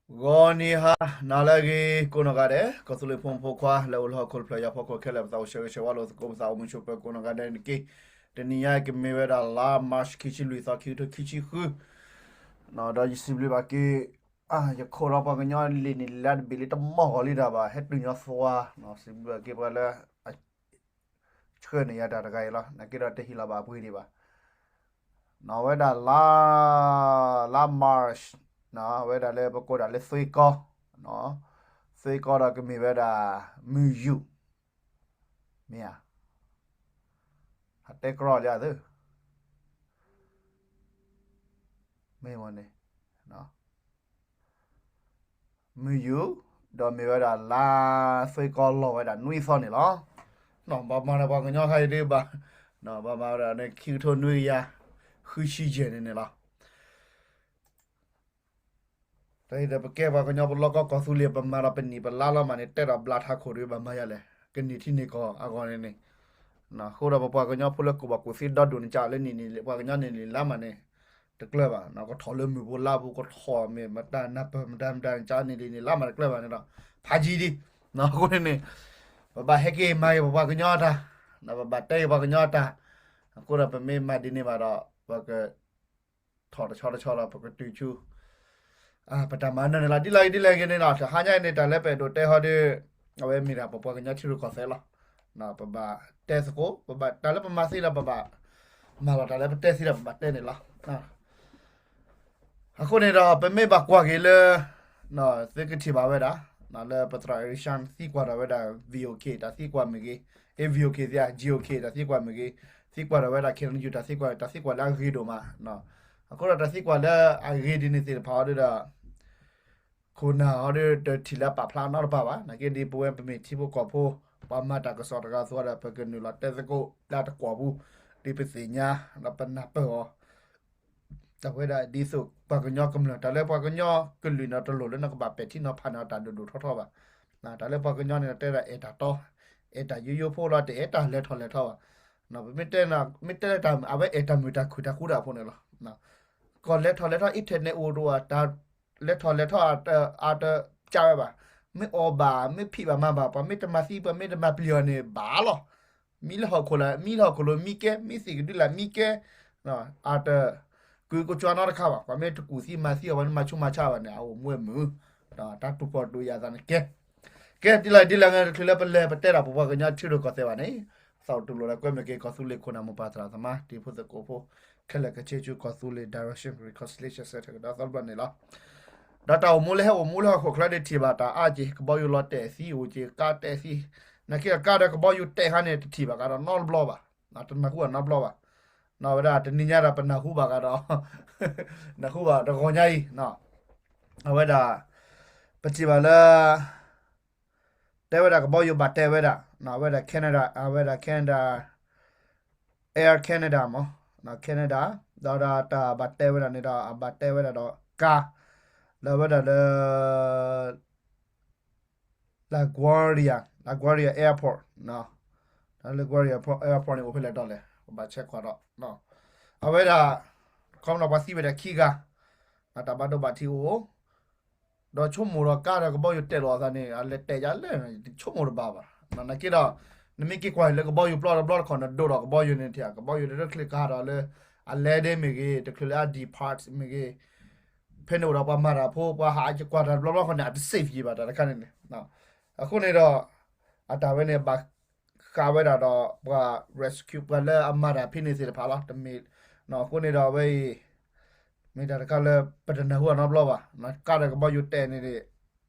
ဂီၤနံၤဟါနၤလၢအဂ့ၤ ကိးနီၢ်ဂၤဒဲး ကီၢ်သူလ့ၤဖိမုၣ်ဖိခွါ လၢအိၣ်လၢဟီၣ်ခိၣ်တဖျၢၣ်ညါဖီခိၣ်ခဲလၢာ် ပသးအိၣ်ဆၢဂ့ၤဆၢဝါလိာ်သကိး ပသးအိၣ်မုာ်ဆိးပၢၤကိးနီၢ်ဂၤဒဲးန့ၣ်တက့ၢ်. တနံၤညါကမ့ၢ်ဝဲဒၣ်လါ March ခံဆံလွံၢ်သီ ခံကထိခံဆံဃု, ဒီးယစံးဘျုးဘၣ်က့ၤ ယခိၣ်ဒီးပှၤကညီလံာ်န့ၣ်လံာ်လၢတဘ့ၣ်လံတမီၢ်ဂီၤလံတၢ်ဘၣ် ဟဲတုၤညီသွါ, စံးဘျုးဘၣ်က့ၤပှၤလၢ ဆှၢန့ၢ်ယၤတၢ်တဂၤအံၤလီၤ. နာ်က့ဒီးတဟ့ၣ်လီၤဘၣ်အပှ့ၤဒံးဘၣ်. နီၣ်ဝဲဒၣ်လါ, လါ March, ဝဲဒၣ်လၢပကိးဒၣ်လၢသွ့ကီ, သွ့ကီဒီးကမ့ၢ်ဝဲဒၣ် မုၢ်ယူာ်, မ့ၢ်ဧါ, ဟးတဲကြီလံသၢ, မ့ၢ်မ့ၢ်န့ၣ် မုၢ်ယူာ်, ဒီးမ့ၢ်ဝဲဒၣ်လါသွ့ကီလီၤဝဲဒၣ်နွံသီန့ၣ်လီၤ. ဘၣ်မၤဒီးပှၤကညီခါအံၤဒ်ဘၣ်, ဘၣ်မၤဝဲဒၣ်န့ၣ် ခံကထိနွံကယၤ ဃုဆံယဲၢ်န့ၣ်န့ၣ်လီၤ. တၢ်အံၤဒီးပကဲပှၤကညီပလီၢ်ကီၢ်ကီၢ်သူလ့ၤ ပမၤဒီးပနံၣ်ပလါလီၤမးန့ၣ် တဲဒီးဘျါထးခိၣ်ဒီး ဘၣ်မၤယၤလဲၣ်, ကန့ၢ်ထံန့ၢ်ကီၢ်အဂီၢ်န့ၣ်န့ၣ်, အဃိဒီးပပှၤကညီဖိလၢကိၣ်ဘၣ်ကူၣ်သ့ဒီဒိၣ်န့ၣ် ကလၢနံၣ်န့ၣ် ပှၤကညီန့ၣ်န့ၣ်လါမးန့ၣ် တကျၢၤဘၣ်, ကထီၣ်လၢမုၢ်ဖိလါဖိ ကထီၣ်မ့ၢ်မတၤနၢ်ပၢၢ်မတၤမတၤန့ၣ် ကလၢနံၣ်လံန့ၣ်လါမးတကျၢၤဘၣ်န့ၣ်ဒီး ဖးယံၤဒံး, အဃိန့ၣ်န့ၣ် ပဘၣ်ဟဲက့ၤမၤက့ၤပပှၤကညီတၢ်, ပဘၣ်တဲက့ၤပှၤကညီတၢ်, အဃိဒီးပမ့ၢ်မၤဒ်န့ၣ်ဘၣ်ဒီး ပက ထီၣ်တဆီတဆီဒီး ပကတုၤဆူ ပတၢ်မၤနၢၤန့ၣ်လီၤ. ဒ်လဲၣ်ဂ့ၤဒ်လဲၣ်ဂ့ၤန့ၣ်ဒီး တဟါညါအံၤန့ၣ် တၢ်လၢပအဲၣ်ဒိးတဲဟီဒီး အဝဲမ့ၢ်ဒၣ်ပပှၤကညီထံရူၢ်ကီၢ်သဲးလီၤ. ပဘၣ်တဲသကိး ပဘၣ်တၢ်လၢပမၤသ့ဒီး ပဘၣ်မၤလီၤ, တၢ်လၢပတဲသ့ဒီး ပဘၣ်တဲန့ၣ်လီၤ. အဃိန့ၣ်ဒီး ပမ့ၢ်ဘၣ်ကွၢ်က့ၤလၢ သုကထံၣ်ဘၣ်ဝဲဒၣ် လၢပသရၣ်အ့ရံၡၢၣ် သံကွၢ်ဒီးဝဲဒၣ် VOA တၢ်သံကွၢ်မ့ၢ်ဂ့ၤ, အ့ VOA သ့ၣ် GOK တၢ်သံကွၢ်မ့ၢ်ဂ့ၤ, သံကွၢ်ဒီးဝဲဒၣ် KNU တၢ်သံကွၢ် တၢ်သံကွၢ်လၢအဂ့ၤဒိၣ်မး, အဃိဒီးတၢ်သံကွၢ်လၢအဂ့ၤဒ်န့ၣ်သ့ၣ်တဖၣ်အီၤဒီး ခိၣ်နၢ်အီၤဒီးတထံၣ်လၢအပာ်ဖျါနီတဘ့ၣ်ဘၣ်. နာ်က့ဒ်ပဝဲပမ့ၢ်ထံဖိကီၢ်ဖိ ပှၤမၤတၢ်ကစီၣ်တဂၤအသိးဒီး ပကနုာ်လီၤတဲသကိးလၢတကွီၢ်ပူၤ ဒ်ပသ့ၣ်ညါဒီးပနၢ်ပၢၢ်အီၤ အဝဲဒၣ်ဒ်သိးပှၤကညီကမျၢၢ် တၢ်လၢပှၤကညီကလုာ်န့ၣ် တလိၣ်လၢနကဘၣ်ပဲာ်ထံနီၤဖးန့ၢ်အီၤတၢ်ဒိၣ်ဒိၣ်ထီထီဘၣ်. တၢ်လၢပှၤကညီန့ၣ် တဲဒၣ်အဲၣ်တၢ်တီ, အဲၣ်တၢ်ယိယိဖိလီၤ, တအဲၣ်တၢ်လဲၤထီၣ်လဲၤထီဘၣ်. ပမ့ၢ်တဲ မ့ၢ်တဲလၢတၢ် အဝဲအဲၣ်တၢ်မုာ်တၢ်ခုၣ်တၢ်ဃူတၢ်ဖိးန့ၣ်လီၤ. ကီၢ်လဲၤထီၣ်လဲၤထီ internet အိၣ်တအိၣ် တၢ်လဲၤထီၣ်လဲၤထီ အတကးဝဲဘၣ်. မ့ၢ်အီၣ်ဘၣ် မ့ၢ်ဖံးဘၣ်မၤဘၣ် ပှၤမ့ၢ်တမၤသံ ပှၤမ့ၢ်တမၤပျံၤအီၤန့ၣ် ဘၣ်လီၤ. မံလၢဟီၣ်ခိၣ်လၢ မံလၢဟီၣ်ခိၣ်လိၤမံကဲ မ့ၢ်သ့ၣ်ကဒုလၢမံကဲ အတ ကုၢ်ကကွၢ်နီတခါဘၣ်. ပှၤမ့ၢ်တကူၣ်သံမၤသံအီၤ ပှၤမ့ၢ်မၤဆူးမၤဆါဘၣ်န့ၣ် အအိၣ်မူအမုာ်, တၢ်တူၢ်ဖှီၣ်တူၢ်ယာ်သးန့ၣ်ကဲ. ကဲ ဒ်လဲၣ်ဒ်လဲၣ်ဂ့ၤ တချုးလၢပလဲၤပတဲတၢ်ပပှၤကညီထံရူၢ်ကီၢ်သဲးဘၣ်န့ၣ် သးအိၣ်တူၢ်လိာ်ဒီးကွဲမုာ်က့ၤ ကီၢ်သူလ့ၤခိၣ်နၢ်မိၢ်ပၢ်သရၣ်သမါ တံၤဖိသကိးဖိ ခဲလၢာ်ကဆ့ဆူ ကီၢ်သူလ့ၤ Direction Reconciliation Center ကဒီးသီတဘျီန့ၣ်လီၤ. ဒီးတၢ်အိၣ်မူလၢဟဲအိၣ်မူလၢဟီၣ်ခိၣ်ချၢန့ၣ်ထံၣ်ဘၣ်တၢ်အါက့ၤ ကဘီယူၤလီၤတဲာ်သံအိၣ်က့ၤ ကါတဲာ်သံ, နာ်က့ဒီးကါဒီးကဘီယူၤတဲာ်ခါန့ၣ် တထံၣ်ဘၣ်ကါဒီးနီတဘျီဘၣ်, တနၢ်ဟူဘၣ်နီတဘျီဘၣ်. ဝဲဒၣ်တနံၤညါဒီးပနၢ်ဟူဘၣ်ကါဒီး နၢ်ဟူဘၣ်တဂီၤညါအံၤ, အဝဲဒၣ် ပထံၣ်ဘၣ်လၢ တဲဝဲဒၣ်ကဘီယူၤဘၣ်တဲဝဲဒၣ်, အဝဲဒၣ် Canada အဝဲဒၣ် Canada, Air Canada မး, Canada, ဒီးတၢ်ဘၣ်တဲဝဲဒၣ်န့ၣ်ဒီး အဘၣ်တဲဝဲဒၣ်ဒီးကါ လၢအဝဲဒၣ်လၢ LaGuardia, LaGuardia Airport, တၢ်လၢ LaGuardia Airport န့ၣ် အိၣ်ဖဲလဲၣ်ဒီးလဲၣ် ပဘၣ်ဆဲးကွၢ်ဒီး အဝဲဒၣ် ခီဖျိပှၤသံဝဲဒၣ်ခံဂၤ, တၢ်ဘၣ်ဒိဘၣ်ထံးအိၣ် ဒီးဆိကမိၣ်ဒီးကါဒီးကဘီယူၤတဲာ်လိာ်အသးန့ၣ် အလဲၤတဲာ်ယါလဲၣ် ဆိကမိၣ်တဘၣ်ဘၣ်. နာ်က့ဒီး နမ့ၢ်က့ၤကွၢ်လၢကဘီယူၤပျီတဘျီတခီၣ် နဒိဒီးကဘီယူၤန့ၣ်ထံၣ် ကဘီယူၤတခါဒီးလၢ အလဲဒ့မ့ၢ်ဂ့ၤ တချုးလၢအ depart မ့ၢ်ဂ့ၤ ဖဲန့ၣ်အိၣ်ဒီးပှၤမၤတၢ်ဖိ ပှၤဟးအကကွၢ်တၢ်တဘျီဘျီခီန့ၣ် အတ safe ယံၤဘၣ်တၢ်တခါန့ၣ်န့ၣ်. အဃိန့ၣ်ဒီး အတၢ်ဝဲန့ၣ် ဘၣ်ဃးဝဲဒၣ်ဒီးပှၤ rescue ပှၤလၢအမၤတၢ်ဖဲန့ၣ်သ့ၣ်တဖၣ်လီၤ. တမ့ၢ် အဃိန့ၣ်ဒီးအဝဲအံၤ မ့ၢ်တၢ်တခါလၢပတနၢ်ဟူအနီတဘျီဘၣ်. ကါဒီးကဘီယူၤတဲာ်န့ၣ်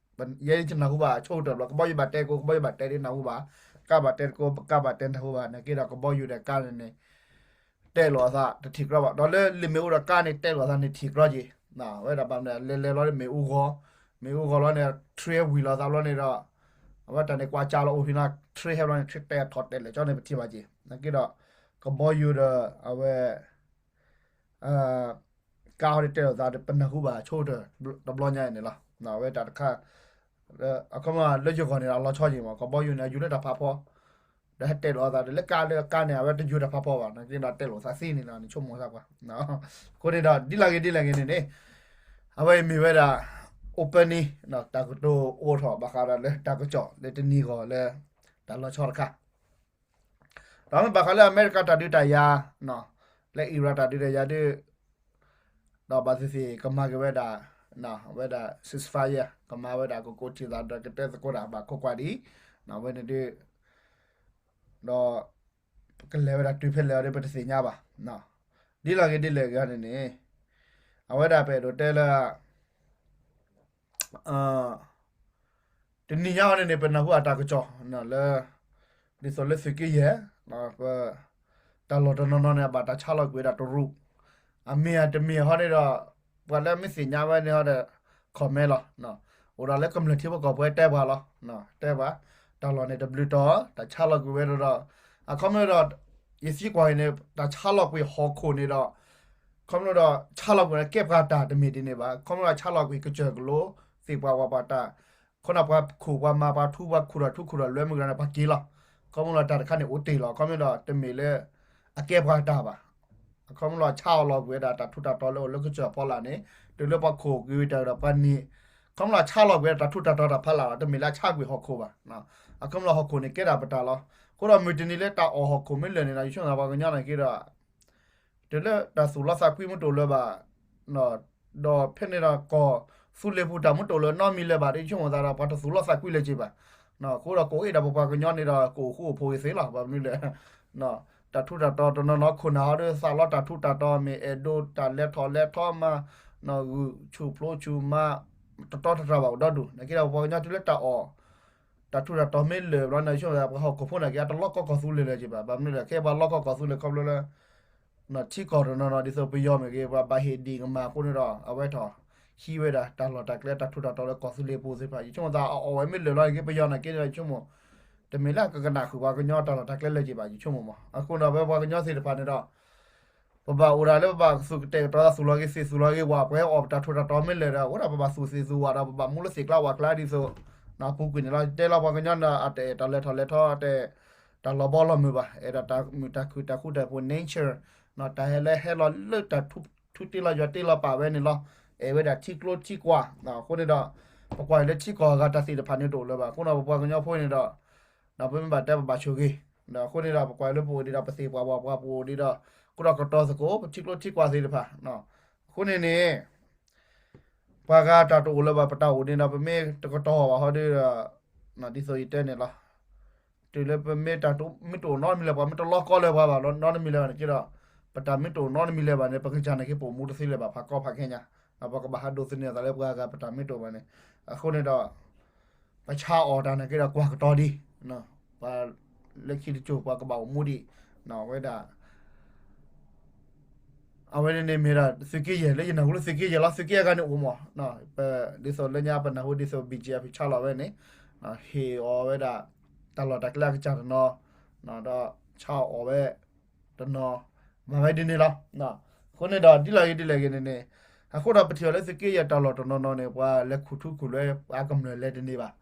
ယဲဒၣ်တနၢ်ဟူဘၣ် ဆိကတၢၢ်ဘျီ ကဘီယူၤဘၣ်တဲကိး ကဘီယူၤဘၣ်တဲဒ်နၢ်ဟူဘၣ်, ကါဘၣ်တဲကိး ကါဘၣ်တဲနၢ်ဟူဘၣ် နာ်က့ဒီးကဘီယူၤဒီးကါန့ၣ်န့ၣ် တဲလိာ်အသးတထံၣ်ကြီဘၣ်. ဒီးလၢလ့ၣ်မ့ၣ်အူဒီးကါန့ၣ် တဲလိာ်အသးန့ၣ်ထံၣ်ကြီက့ၤ. ဝဲဒၣ်ဘၣ်မနုၤလဲၤလဲၤလီၤလၢမ့ၣ်အူဂီၤ, မ့ၣ်အူဂီၤလီၤန့ၣ် train ဝံၤလီၤသးဘျီန့ၣ်ဒီး အဝဲတၢ်န့ၣ်ကွၢ်ကၢလီၤအိၣ်ဖဲန့ၣ် train ဟဲဘျီန့ၣ် train တဲထီၣ်တဲလဲၣ်ကၠီန့ၣ် ပထံၣ်ဘၣ်က့ၤ. နာ်က့ဒီး ကဘီယူၤဒီးအဝဲ ကါဟီဒ်တဲလိာ်သးဒီး ပနၢ်ဟူဘၣ်ဆိကတၢၢ်တဘျီညါအံၤန့ၣ်လီၤ. အဝဲတၢ်တခါ အခီပညီလၢယဂီၢ်န့ၣ် အလီၤဆီက့ၤမး ကဘီယူၤန့ၣ် အယူၤလၢတၢ်ဖးဖီ ဒီးဟဲတဲလိာ်အသးဒီး လၢကါလၢကါန့ၣ် အဝဲတယူၤတၢ်ဖးဖီဘၣ် နာ်က့ဒီးတဲလိာ်သးသ့န့ၣ်လီၤ နဆိကမိၣ်သးကွၢ်. အဃိန့ၣ်ဒီး ဒ်လဲၣ်ဂ့ၤဒ်လဲၣ်ဂ့ၤန့ၣ်န့ၣ် အဝဲအံၤမ့ၢ်ဝဲဒၣ် opening တၢ်ကတိၤအိၣ်ထီၣ်ဘၣ်ဃးဒီးလၢတၢ်ကစီၣ်လၢတနံၤအဂီၢ်လၢ တၢ်လီၤဆီတခါ ဒီးမ့ၢ်ဘၣ်ဃးလၢအမဲရကၤတၢ်ဒုးတၢ်ယၤ လၢ Iran တၢ်ဒုးတၢ်ယၤဒုး ဒီးဘၣ်သ့ၣ်သ့ၣ်ကမၤက့ၤဝဲဒၣ် ဝဲဒၣ် ceasefire ကမၤဝဲဒၣ်ကကိးထံသးဒီးကတဲသကိးတၢ်ဘၣ်ခိးကွၢ်ဒ်အံၤ အဝဲန့ၣ်ဒုး ဒီး ကလဲၤဝဲဒၣ်တုၤဖဲလဲၣ်အီၤဒီးပတသ့ၣ်ညါဘၣ်. ဒ်လဲၣ်ဂ့ၤဒ်လဲၣ်ဂ့ၤန့ၣ်န့ၣ် အဝဲဒၣ်ပအဲၣ်ဒိးတဲလၢ တနံၤညါအံၤန့ၣ်န့ၣ် ပနၢ်ဟူအတၢ်ကစီၣ်လၢ ဒ်သိးလၢသုးက့ယဲၢ် ပ တၢ်လီၢ်တနီၤနီၤန့ၣ် အဘၣ်တၢ်ဆါလီၤကွံာ်ဝဲဒၣ်တရူး အမ့ၢ်ဧါတမ့ၢ်ဧါဟီန့ၣ်ဒီး ပှၤလၢမ့ၢ်သ့ၣ်ညါဝဲန့ၣ်ဟီဒီး comment လီၤ. အိၣ်ဒီးလၢကမျၢၢ်ထံဖိကီၢ်ဖိတဲပှၤလီၤ. တဲပှၤ တၢ်လီၢ်န့ၣ်တဘျုးတီၤ တၢ်ဆါလီၤကွံာ်ဝဲဒီး အခီပညီဒီး ယသံကွၢ်အံၤန့ၣ် တၢ်ဆါလီၤကွံာ်ဟီၣ်ခိၣ်န့ၣ်ဒီး ခီဖျိဒီးဆါလီၤကွံာ်န့ၣ် ကဲပှၤတၢ်တမ့ၢ်ဒ်န့ၣ်ဘၣ်. ခီဖျိဒီးဆါလီၤကွံာ်ကစၢၢ်ကလိ သ့ၣ်ပှၢ်ဝၢ်ပှၤတၢ် ခီဖျိပှၤခိၣ်ပှၤမၤပှၤထူပှၤခိၣ်ဒီးထူခိၣ်ဒီးလွဲမုၢ်ကရၢန့ၣ် ပှၤက့ၤလီၤ. ခီဖျိဒီးတၢ်တခါန့ၣ်အိၣ်တ့ၢ်လီၤ. ခီဖျိဒီးတမ့ၢ်လၢ အကဲပှၤတၢ်ဘၣ်. အခီဖျိဆါအီၤလီၤကွံာ်ဝဲဒၣ်တၢ်ထူးတၢ်တီၤလၢအိၣ်လၢကစၢၢ်ဖီလာ်န့ၣ် တုၤလၢပှၤခိၣ်ကွံာ်ဝံၤတၢ်ဒီးပှၤနံၤ ခီဖျိဆါလီၤကွံာ်ဝဲဒၣ်တၢ်ထူးတၢ်တီၤတၢ်ဖီလာ်လီၤ. တမ့ၢ်လၢအဆါကွံာ်ဟီၣ်ခိၣ်ဘၣ်. အခီဖျိဟီၣ်ခိၣ်န့ၣ်ကဲဒၣ်ပတၢ်လီၤ. အဃိဒီးမုၢ်တနံၤလၢတၢ်အီၣ်ဟီၣ်ခိၣ်မ့ၢ်လၢာ်န့ၣ်ဒီး ယဆိကမိၣ်ပှၤကညီန့ၣ်က့ဒီး တုၤလၢတၢ်သူၣ်လီသးကွံမ့ၢ်တအိၣ်လၢၤဘၣ် ဒီးဖဲန့ၣ်ဒီး ကီၢ်သူလ့ၤပူၤတၢ်မ့ၢ်တအိၣ်လၢၤနီတမံၤလၢၤဘၣ်ဒီး ယဆိကမိၣ်သးဒီး ပှၤတသူၣ်လီသးကွံလၢၤက့ဘၣ်. အဃိဒီးကအိၣ်အ့ၣ်ဒီးပပှၤကညီန့ၣ်ဒီး ကအိၣ်ဃူအိၣ်ဖိးဂ့ၤသ့လီၤ. ဘၣ်မနုၤလဲၣ် တၢ်ထူးတၢ်တီၤတနီၤနီၤခိၣ်နၢ်ဟီဒီး သးလီတၢ်ထူးတၢ်တီၤမ့ၢ်အဲၣ်ဒိးတၢ်လဲၤထီၣ်လဲၤထီမး ဂုာ်ဆူၣ်ဖျိဆူၣ်မး တတီတတြၢ်ဘၣ်အိၣ်ဒီဒူၣ် နာ်က့ဒီးပပှၤကညီတုၤလၢတၢ်အီၣ် တၢ်ထူးတၢ်တီၤမ့ၢ်လၢာ်ဘျီန့ၣ် ယဆိကမိၣ်သး ပှၤဟီၣ်ခိၣ်ဖိန့ၣ်က့ အတလီၢ်ကီၢ်ကီၢ်သူလ့ၤလၢၤက့ဘၣ်. ဘၣ်မနုၤလဲၣ် ခဲအံၤပှၤလီၢ်ကီၢ်ကီၢ်သူလ့ၤခီဖျိလၢ ထံကီၢ်တနီၤနီၤ ဒ်သိးပယီၤမ့ၢ်ဂ့ၤ ပှၤဘၣ်ဟ့ၣ်ဒံးကမၣ်အဃိန့ၣ်ဒီး အဝဲထီၣ် ဟံးဝဲဒၣ်တၢ်လီၢ်တၢ်ကျဲတၢ်ထူးတၢ်တီၤလၢကီၢ်သူလ့ၤပူၤသ့ၣ်တဖၣ် ယဆိကမိၣ်သးအအီၣ်ဝဲမ့ၢ်လၢာ်လီၤက့ ပယီၤနာ်က့န့ၣ်ဒီး ယဆိကမိၣ် တမ့ၢ်လၢကကနၣ်ဃုာ်ပှၤကညီတၢ်လီၢ်တၢ်ကျဲလၢၤက့ဘၣ် ယဆိကမိၣ်မး. အဃိန့ၣ်ဒီး ပဝဲပှၤကညီသ့ၣ်တဖၣ်န့ၣ်ဒီး ပဘၣ်အိၣ်ဒၣ်လၢပဘၣ်သူၣ်ကတဲာ်ကတီၤသးသူၣ်လီၤဂ့ၤသ့ၣ်သူၣ်လီၤဂ့ၤဝၣ် ပှၤဟဲအီၣ်ပတၢ်ထူးတၢ်တီၤမ့ၢ်လၢာ်ဒီး အိၣ်ဒၣ်ပဘၣ်သူၣ်သ့ၣ်သူၣ်ဝၣ်ဒီး ပဘၣ်မူလၢသ့ၣ်ကျါဝၣ်ကျါဒ်သိး ပူၤကွံာ်န့ၣ်လီၤ. တဲလီၤပှၤကညီန့ၣ် အတအဲၣ်တၢ်လၢထီၣ်လဲၤထီ အတအဲၣ်တၢ်လီၤဘီလီၤမုၢ်ဘၣ်, အဲၣ်ဒိးတၢ်မုာ်တၢ်ခုၣ်တၢ်ဃူတၢ်ဖိး nature တၢ်ဟဲလၢဟဲလီၤလၢတၢ်ထူတ့လီၤယွၤတ့လီၤပာ်ဝဲန့ၣ်လီၤ. အဲၣ်ဝဲဒၣ်ထံကျိထံကွၢ် အဃိန့ၣ်ဒီး ပကွၢ်အံၤလၢထံကီၢ်အဂၤတၢ်သ့ၣ်တဖၣ်န့ၣ်တအိၣ်လၢၤဘၣ်. အဃိန့ၣ်ဒီး ပပှၤကညီဖိန့ၣ်ဒီး ဒီးပမ့ၢ်ဘၣ်တဲပဘၣ်ဆိၣ်ဂ့ၤ, ဒီးအဃိန့ၣ်ဒီး ပကွၢ်လၢပအိၣ်ဒံးဒီး ပသ့ၣ်ပှၢ်ဝၣ်ပှၢ်ပအိၣ်ဒံးဒီး ကဒီးကတီၤသကိး ပထံကျိထံကွၢ်သ့ၣ်တဖၣ်. အဃိန့ၣ်န့ၣ် ပှၤဂၤတၢ်တအိၣ်လၢၤဘၣ် ပတၢ်အိၣ်ဒံးဒီး ပမ့ၢ်တကတီၤဘၣ်ဟီဒီး ဒ်သိးယတဲန့ၣ်လီၤ. တုၤလၢပမ့ၢ်တၢ်မ့ၢ်တအိၣ်နီတမံၤလၢၤ ပှၤမ့ၢ်တလီၢ်ကီလၢၤပှၤဘၣ်နီတမံၤလၢၤဘၣ်န့ၣ်က့ဒီး ပတၢ်မ့ၢ်တအိၣ်နီတမံၤလၢၤဘၣ်န့ၣ် ပကစၢ်န့ၣ်က့ ပအိၣ်မူတသ့လၢၤဘၣ် ဖးကီဖးခဲညါ, ပကဘၣ်ဟးဒိးသန့ၤအသးလၢပှၤဂၤ ပတၢ်မ့ၢ်တအိၣ်ဘၣ်န့ၣ်, အဃိန့ၣ်ဒီး ပဆါအီၣ်တၢ်န့ၣ်က့ဒီး ကွၢ်ကတီၤဒံး, ပှၤလၢခံတစိၤ ပှၤကဘၣ်အိၣ်မူဒံး, ဝဲဒၣ် အဝဲန့ၣ်န့ၣ်မ့ၢ်ဒၣ်သုးက့ယဲၢ် လၢယနၢ်ဟူလၢသုးက့ယဲၢ်လီၤ. သုးက့အဂၤန့ၣ်အိၣ်မး, ဒ်သိးလၢညါပနၢ်ဟူဒ်သိး ဘံၣ်ကၠံၣ်အဖံး ဆါလီၤဝဲန့ၣ်, ဟ့ၣ်အီၤဝဲဒၣ် တၢ်လီၢ်တၢ်ကျဲအကစၢ်တနီၤ, ဒီးဆါအီၣ်ဝဲတနီၤ, မၤဝဲဒ်န့ၣ်လီၤ. အဃိန့ၣ်ဒီး ဒ်လဲၣ်ဂ့ၤဒ်လဲၣ်ဂ့ၤန့ၣ်န့ၣ်, အဃိဒီးပထံၣ်အီၤလၢသုးက့ယဲၢ်တၢ်လီၢ်တနီၤနီၤန့ၣ် ပှၤလဲၤခူၣ်ထူခူၣ်လွဲ ပှၤကမျၢၢ်လဲၤတန့ၢ်ဘၣ်.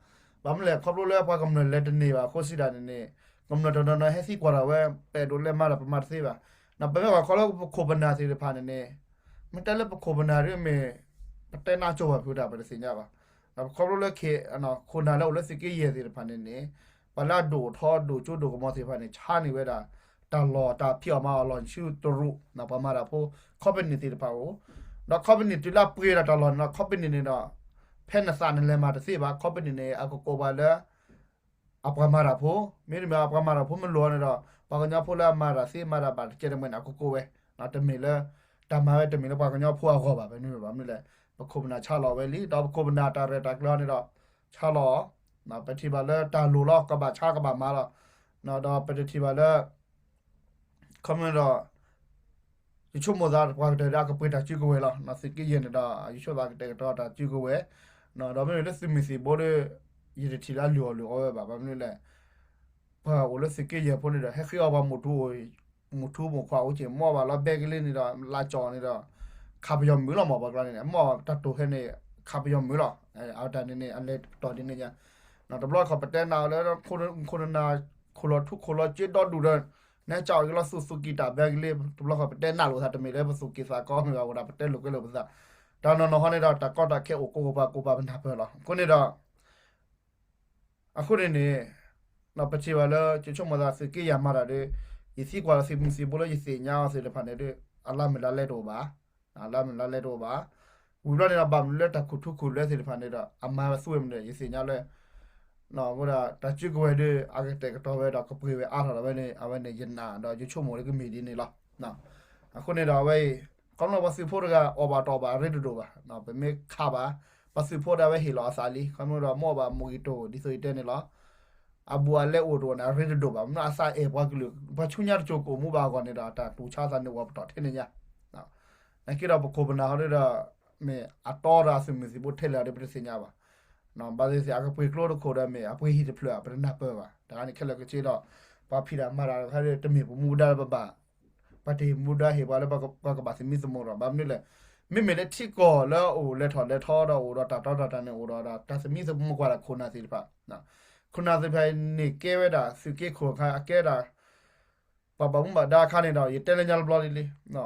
ဘၣ်မနုၤလဲၣ် ခီဖျိလၢပှၤကမျၢၢ်လဲၤတန့ၢ်ဘၣ်အဃိစံးဒၣ်န့ၣ်န့ၣ်, ကမျၢၢ်တနီၤနီၤဟဲသံကွၢ်ဒၣ်ဝဲ ပအဲၣ်ဒိးလဲၤမၤဒီးပမၤတသ့ဘၣ်. ပမ့ၢ်ကွၢ်ခီလၢပခိၣ်ပနၢ်သ့ၣ်တဖၣ်န့ၣ်န့ၣ်, မ့ၢ်တဲလၢပခိၣ်ပနၢ်ဒ်မ့ၢ် ပတဲနးကၠိဘၣ်ဖုးတၢ် ပတသ့ၣ်ညါဘၣ်. ဒီးပခီဖျိလၢ ခိၣ်နၢ်လၢအိၣ်လၢသုးက့ယဲၢ်သ့ၣ်တဖၣ်န့ၣ်န့ၣ်, ပှၤလၢအဒိၣ်ထီဒိၣ်ကၠိဒိၣ်ကမီၤသ့ၣ်တဖၣ်န့ၣ် ဆါန့ၢ်ဝဲဒၣ် တၢ်လီၢ်တၢ်ဖံးအီၣ်မၤအီၣ်လီၢ်ဆူတရူး ပှၤမၤတၢ်ဖိ company သ့ၣ်တဖၣ်အအိၣ်, ဒီး company တုၤလၢအပှ့ၤဒီးတၢ်လီၢ်န့ၣ်ဒီး company န့ၣ်ဒီး ဖဲနသးနလဲၤမၤတသ့ဘၣ် company န့ၣ် အကကိးပှၤလၢ အပှၤမၤတၢ်ဖိ, မ့တမ့ၢ်အပှၤမၤတၢ်ဖိမ့ၢ်လိာ်န့ၣ်ဒီး ပှၤကညီဖိလၢအမၤတၢ်သ့မၤတၢ်ဘၣ်တကဲတမှဲန့ၣ် အကကိးဝဲ, တမ့ၢ်လၢ တၢ်မၤဝဲတမ့ၢ်လၢပှၤကညီဖိအဂီၢ်ဘၣ် ဘၣ်မနုၤလဲၣ် ပခိၣ်ပနၢ်ဆါလီၤဝဲလံ ဒီးပခိၣ်ပနၢ်တၢ်ရဲၣ်တၢ်ကျဲၤန့ၣ်ဒီး ဆါလီၤ, ပထံၣ်ဘၣ်လၢတၢ်လိၣ်လီၤ ကဘၣ်ဆါကဘၣ်မၤလီၤ, ဒီးပတထံၣ်ဘၣ်လၢ ခီမ့ၢ်ဒီး ယဆိကမိၣ်သးပှၤကတၢၢ်ဒီးအကပှ့ၤတၢ်စုကဝဲၤလီၤ. သုးက့ယဲၢ်န့ၣ်ဒီး ယဆိကမိၣ်သးကတဲာ်ကတီၤတၢ်စုကဝဲၤ, ဒီးမ့မ့ၢ်လၢသုးမုၢ်သံၣ်ဘိဒီး ယတထံၣ်လၢအလုၢ်အီၣ်လုၢ်အီဝဲဘၣ် ဘၣ်မနုၤလဲၣ်, ပှၤအိၣ်လၢသုးက့ယဲၢ်ဖိန့ၣ်ဒီး ဟဲဃ့အီၣ်ပှၤ မုၢ်ထူ မုၢ်ထူမိၢ်ခွါအိၣ်က့ၤ မ့ၢ်ဘၣ်လီၤဘဲကလ့န့ၣ်ဒီး လၢကၠီၣ်န့ၣ်ဒီး ခးပယီၤမုၢ်လီၤမး ပှၤကျါန့ၣ် မ့ၢ်တၢ်တိာ်ဟဲန့ၣ် ခးပယီၤမုၢ်လီၤ. အဝဲတၢ်န့ၣ်န့ၣ် အလဲၤတတီၤဒ်န့ၣ်ညါ, တဘျီခီပတဲနၤလၢ ခိၣ်နၢ်ခိၣ်လီၤထူခိၣ်လီၤစ့ဒီဒူၣ်ဒီး နဲကၠီၣ်က့ၤလီၤသူၣ်သူၣ်ကံၢ်တၢ်ဘဲကလ့ တဘျီခီပတဲနၤလိာ်သးတမ့ၢ်လၢပသူၣ်ကံၢ်သးကီမ့ၢ်ဘၣ် အိၣ်ဒၣ်ပတဲလိာ်ကွဲလိာ်ပသး, တၢ်နီၢ်နီၢ်ဟီန့ၣ်ဒီး တၢ်ကီတၢ်ခဲအိၣ်ကိးပှၤကိးပှၤပနၢ်ပၢၢ်လီၤ. အဃိန့ၣ်ဒီး အဃိန့ၣ်န့ၣ် ပထံၣ်ဘၣ်လၢ ယဆိကမိၣ်သးသုးက့ယၤမၤတၢ်ဒီး ယသံကွၢ်လီၤသုးမုၢ်သံၣ်ဘိလၢယသ့ၣ်ညါအီၤသ့ၣ်တဖၣ်န့ၣ်ဒီး အလါမုၢ်လါလဲတအိၣ်ဘၣ်, အလါမုၢ်လါလဲတအိၣ်ဘၣ်. ဝံၤဘျီန့ၣ်ဒီး ဘၣ်မနုၤလၢတၢ်ခူၣ်ထူခူၣ်လွဲသ့ၣ်တဖၣ်န့ၣ်ဒီး အမၤသူဝဲမနုၤ ယသ့ၣ်ညါလၢ အဃိဒီး တၢ်စုကဝဲၤဒီး အကတဲာ်ကတီၤဝဲဒီးကပှ့ၤဝဲအါထီၣ်ဒီးဝဲန့ၣ် အဝဲန့ၣ်ယနာ်ဒီးယဆိကမိၣ်လၢကမ့ၢ်ဒ်န့ၣ်လီၤ. အဃိန့ၣ်ဒီးအဝဲအံၤ ခီဖျိပှၤသုးဖိတဂၤအီၣ်ဘၣ်တအီၣ်ဘၣ်အရ့တဒိၣ်ဘၣ်, ပမ့ၢ်ခးဘၣ် ပှၤသုးဖိဒၣ်ဝဲဟ့ၣ်လီၤအသးလံ ခီဖျိဒီးမ့ၢ်အီၣ်ဘၣ်မ့ၢ်ဂံၢ်တိၢ် ဒ်သိးယတဲန့ၣ်လီၤ. အဘူးအလဲအိၣ်တအိၣ်န့ၣ် အရ့တဒိၣ်ဘၣ် မ့ၢ်အသးအဲၣ်ပှၤကလုာ် ပှၤဆူညါတစိၤကအိၣ်မူဘၣ်အဂီၢ်န့ၣ်ဒီး တၢ်တူၢ်ဆါသးန့ၣ်အိၣ်ပတီၢ်ထဲန့ၣ်ညါ နာ်က့ဒီးပခိၣ်ပနၢ်ဟီဒီး မ့ၢ်အတီဒီးအသုးမုၢ်သံၣ်ဘိထဲလဲၣ်ဒီးပတသ့ၣ်ညါဘၣ်. ဘၣ်သ့ၣ်သ့ၣ် အကပှ့ၤကျိတခိၣ်ဒီးမ့ၢ်အပှ့ၤဟံၣ်တဖျၢၣ် ပတနၢ်ပၢၢ်ဘၣ်. တၢ်ဂၤန့ၣ်ခဲလၢာ်ကဆ့ဒီး ပှၤဖံးတၢ်မၤတၢ်တခါဒီး တမ့ၢ်ပမူဒါလၢပဘၣ် ပှၤတဟ့ၣ်မူဒါဟ့ၣ်ပှၤလၢပှၤကဘၣ်သုးမံသမိးဒီး ဘၣ်မနုၤလဲၣ်. မ့မ့ၢ်လၢထံကီၢ်လၢအိၣ်လဲၤထီၣ်လဲၤထီဒီးအိၣ်ဒီးတၢ်တီတၢ်တာ်န့ၣ် အိၣ်ဒီးတၢ်သမံသမိးကွၢ်ဒီးခိၣ်နၢ်သ့ၣ်တဖၣ်, ခိၣ်နၢ်သ့ၣ်တဖၣ်န့ၣ်ကဲဝဲဒၣ်သုးက့ခိၣ်အခါ အကဲဒၣ် ပှၤဘၣ်မူဘၣ်ဒါအခါန့ၣ်ဒီး ယတဲလၢညါတဘျီလံလံ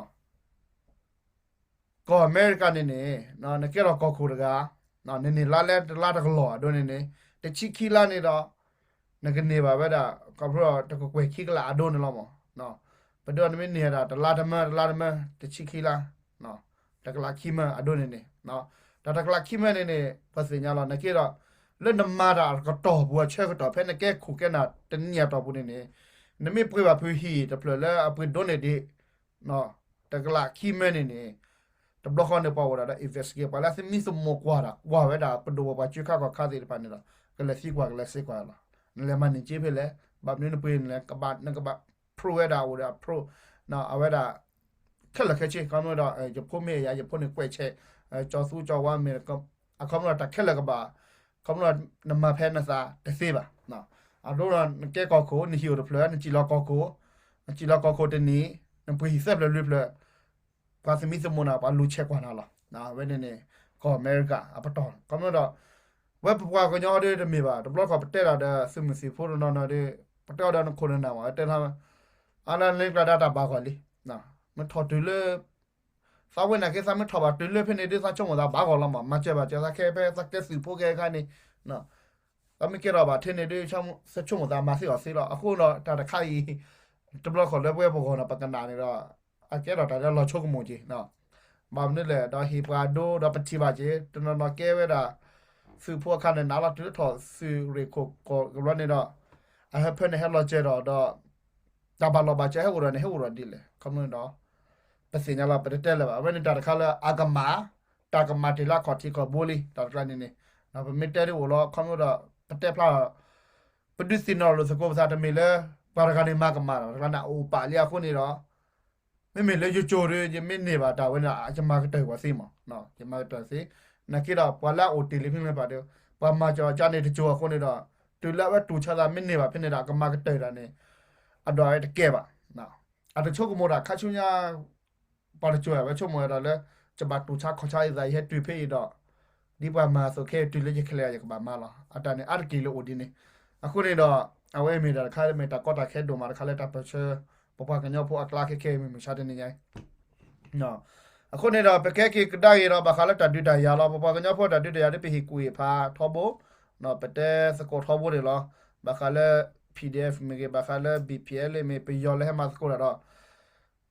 ကီၢ်အမဲရကၤန့ၣ်န့ၣ် နကဲထီၣ်ကီၢ်ခိၣ်တဂၤ နန့ၢ်လါလဲတလါတကလီၢ်အဒိန့ၣ်န့ၣ် တဆံခံလါန့ၣ်ဒီး နကန့ၢ်ဘၣ်ဝဲဒၣ် ခီဖျိတကကွဲၢ်ခံကလးအဒိန့ၣ်လီၤမး. ပဒိနမ့ၢ်န့ၢ်ဒၣ်တလါတမၢ တလါတမၢ တဆံခံလါ တကလးခံမၢအဒိန့ၣ်န့ၣ် တၢ်တကလးခံမၢန့ၣ်န့ၣ် ပသ့ၣ်ညါလီၤ နက့ဒီး လၢနမၤတၢ်အကတီၢ်ပူၤအဆၢကတီၢ် ဖဲနကဲခိၣ်ကဲနၢ်တနံၣ်အတီၢ်ပူၤန့ၣ်န့ၣ် နမ့ၢ်ပှ့ၤဘၣ်ဖုးဟံၣ်တဖျၢၣ်လၢအပှ့ၤဒိၣ်န့ၢ်ဒံး တကလးခံမၢန့ၣ်န့ၣ် တဘျီဃီန့ၣ် ပှၤအိၣ်ဒၣ်ဒီး investigate ပှၤလၢသုးမံသမိးကွၢ်တၢ် ကွၢ်ဝဲဒၣ်ပဒိၣ်ပပှၢ်စုခါခီၣ်ခါသ့ၣ်တဖၣ်န့ၣ်ဒီး ကလဲၤသံကွၢ်ကလဲၤစ့ကွၢ်လီၤ. နလဲၤမၤန့ၢ်က့ဖဲလဲၣ် ဘၣ်မနုၤနပှ့ၤန့ၣ်လဲၣ် ကဘၣ် နကဘၣ် prove ဝဲဒၣ်အိၣ်ဒီး prove အဝဲဒၣ် ခဲလၢာ်ခဲဆ့ ခီဖျိဒီး ယဖိမ့ၢ်အယၤ ယဖိန့ၣ်ကွဲးဆဲး ကၠီသူကၠီဝါမ့ၢ် အခီဖျိတၢ်ခဲလၢာ်ကဘၣ် ခီဖျိနမၤဖဲနသးတသ့ဘၣ်. အဒိဒီးနကဲကီၢ်ခိၣ် နဟံၣ်အိၣ်တဖျၢၣ် နစံၣ်လီၤကီၢ်ခိၣ် နစံၣ်လီၤကီၢ်ခိၣ်တနံၣ် နပှ့ၤဟံၣ်သၢဖျၢၣ်လွံၢ်ဖျၢၣ် ပှၤသုးမံသမိးနၤ ပှၤလူၤဆဲးကွၢ်နၤလီၤ. အဝဲန့ၣ်န့ၣ် ကီၢ်အမဲရကၤအပတီၢ် ခီဖျိဒီး ဝဲပပှၤကညီဒီးတမ့ၢ်ဘၣ် တဘျီခီၣ်ပတဲဒၣ်ဒီးသုးမုၢ်သံၣ်ဖိတနီၤနီၤဒီး ပတဲအီၤဒီးနခိၣ်နနၢ်မး တဲ အါလၢလ့ကျါဒၣ်တၢ်ဘၣ်ဂီၢ်လံ. မ့ၢ်ထီၣ်တုၤလၢ သးဝဲနာ်က့ သးမ့ၢ်ထီၣ်ဘၣ်တုၤလၢဖဲန့ၣ်ဒုး သးဆိကမိၣ်သးဘၣ်ဂီၢ်လီၤမး မၤစၢၤဘၣ်စၢၤသးခဲဖဲသးကဲသုးဖိကဲခါန့ၣ် သးမ့ၢ်ကဲထီၣ်ဘၣ်ထဲန့ၣ်ဒုး သးဆိကမိၣ်သးမၤသ့အီၤသ့လီၤ. အဃိဒီးတၢ်တခါအံၤ တဘျီခီၣ်လၢပဝဲပဂီၢ်ဒီးပကနၣ်န့ၣ်ဒီး အကဲထီၣ်တၢ်လၢလီၤဆိကမိၣ်က့ၤ ဘၣ်မနုၤလဲၣ် ဒီးဟ့ၣ်ပှၤဒိဒီးပထံၣ်ဘၣ်က့ၤ တနီၤနီၤကဲဝဲဒၣ် သုးဖိအခါန့ၣ် နးလီၤတုၤလၢထီၣ်သုးရ့ၣ်ခိၣ်ကီၢ်ကဘျီန့ၣ်ဒီး အဟၢဖၢန့ၣ်ဟဲလီၤစၢၤဒီး ဒီး တၢ်ဘၣ်လီၤဘၣ်စၢၤဟဲအိၣ်ဒီးန့ၣ် ဟဲအိၣ်ဒီးဒ်လဲၣ် ခီဖျိန့ၣ်ဒီး ပသ့ၣ်ညါလီၤ ပတတဲလၢၤဘၣ် အဝဲန့ၣ်တၢ်တခါလၢအကမၣ် တၢ်ကမၣ်တ့ၢ်လၢအခီၣ်ထံးခီၣ်ဘိလံ တၢ်တခါန့ၣ်န့ၣ် ပမ့ၢ်တဲဒ်အိၣ်လီၤ ခီဖျိဒီး ပတဲဖျါ ပဒုးသ့ၣ်နီၣ်လိာ်သကိးပသးတမ့ၢ်လၢ ပှၤတဂၤန့ၣ်မၤကမၣ်ဒီး တဂၤန့ၣ်အိၣ်ပာ်လံအဃိန့ၣ်ဒီး မ့မ့ၢ်လၢယကၠိဒီး ယမ့ၢ်န့ၢ်ဘၣ်တၢ်ဝဲန့ၣ် ယမၤကတၢၢ်ပှၤသ့မး ယမၤကတၢၢ်သ့ နာ်က့ဒီး ပှၤလၢအအိၣ်တ့ၢ်လံဖဲန့ၣ်ပှၤဒီး ပှၤမၤစၢၤအီၤကန့ၣ်တကၠိအဃိန့ၣ်ဒီး တုၤလၢအဝဲတူၢ်ဆါသးမ့ၢ်န့ၢ်ဘၣ်ဖဲန့ၣ်ဒီး အကမၤကတၢၢ်တၢ်န့ၣ် အဒိးဝဲတကဲဘၣ် အတဆိကမိၣ်တၢ်ခါဆူညါ ပှၤတကၠိဝဲဆိကမိၣ်ဝဲဒၣ်လၢ ယဘၣ်တူၢ်ဆါခီၣ်ဆါယသး ယဟဲတုၤဖဲအံၤဒီး ဒ်ပှၤမၤအသိးခဲအံၤတုၤလၢယကလဲၤယကဘၣ်မၤလီၤ အတၢ်န့ၣ်အါတက့ၢ်လၢအိၣ်ဒ်န့ၣ် အဃိန့ၣ်ဒီး အဝဲမ့ၢ်တၢ်တခါလၢမ့ၢ်တၢ်ကီတၢ်ခဲဒိၣ်မးတခါလၢတၢ်ပၢၢ်ဆၢ ပပှၤကညီဖိအကျါခဲခဲအံၤမုၢ်မဆါတနံၤညါ အဃိန့ၣ်ဒီး ပကဲက့ၤကဒါက့ၤဒီး ဘၣ်ဃးလၢတၢ်ဒုးတၢ်ယၤလီၤ ပပှၤကညီဖိတၢ်ဒုးတၢ်ယၤဒ်ပဟ့ၣ်ကူၣ်ဟ့ၣ်ဖးထီဘိ ပတဲသကိးထီဘိန့ၣ်လီၤ ဘၣ်ဃးလၢ PDF မ့ၢ်ဂ့ၤ ဘၣ်ဃးလၢ BPLA မ့ၢ် ပယီၤလၢဟဲမၤသကိးတၢ်ဒီး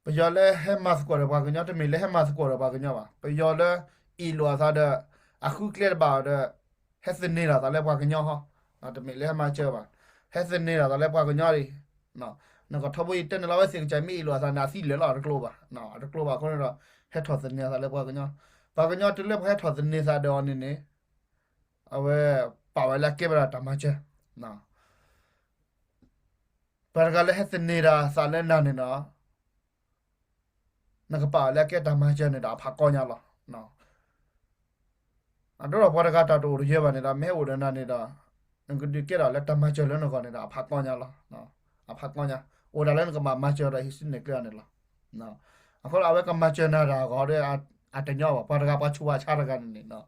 ပယီၤလၢဟဲမၤသကိးဒီးပှၤကညီ တမ့ၢ်လၢဟဲမၤသကိးဒီးပှၤကညီဘၣ် ပယီၤလၢအ့ၣ်လိာ်အသးဒီး အဃုကျဲတဘၣ်ဒီး ဟဲသန့ၤတၢ်သးလၢပှၤကညီဟီ တမ့ၢ်လၢဟဲမၤစၢၤဘၣ် ဟဲသန့ၤတၢ်သးလၢပှၤကညီဒံး နကထီဘိအံၤတဲန့ၣ်လီၤ ဝဲသ့ၣ်ကစၢ်မ့ၢ်အ့ၣ်လိာ်အသးန့ၣ် အသံလၢာ်လီၤ အတကျိၤဘၣ် အတကျိၤဘၣ်အဃိန့ၣ်ဒီး ဟဲထီၣ်သန့ၤအသးလၢပှၤကညီ ပှၤကညီတုၤလၢပှၤဟဲထီၣ်သန့ၤသးဒီးအီၤန့ၣ်န့ၣ် အဝဲပာ်ဝဲလၢအကဲဝဲဒၣ်တၢ်မၤစၢၤ ပှၤတဂၤလၢဟဲသန့ၤတၢ်သးလၢနၤန့ၣ်ဒီး နကပာ်အီၤလၢအကဲတၢ်မၤစၢၤန့ၣ်ဒီးအဖးကီညါလီၤ. အဒိဒီးပှၤတဂၤတၢ်တအိၣ်တယၢၤဘၣ်န့ၣ်ဒီး မ့ၢ်ဟဲအိၣ်ဒီးနၤန့ၣ်ဒီး နကဒုးကဲထီၣ်လၢတၢ်မၤစၢၤလၢနဂီၢ်န့ၣ်ဒီးအဖးကီညါလီၤ. အဖးကီညါ အိၣ်ဒၣ်လၢနကဘၣ်မၤစၢၤဒီးဟံးစုနဲၣ်ကျဲအီၤန့ၣ်လီၤ. အဃိဒီးအဝဲကမၤစၢၤနၤတၢ်အဂီၢ်ဒီး အတညီဘၣ် ပှၤတဂၤပှၤဆူးပှၤဆါတဂၤန့ၣ်န့ၣ်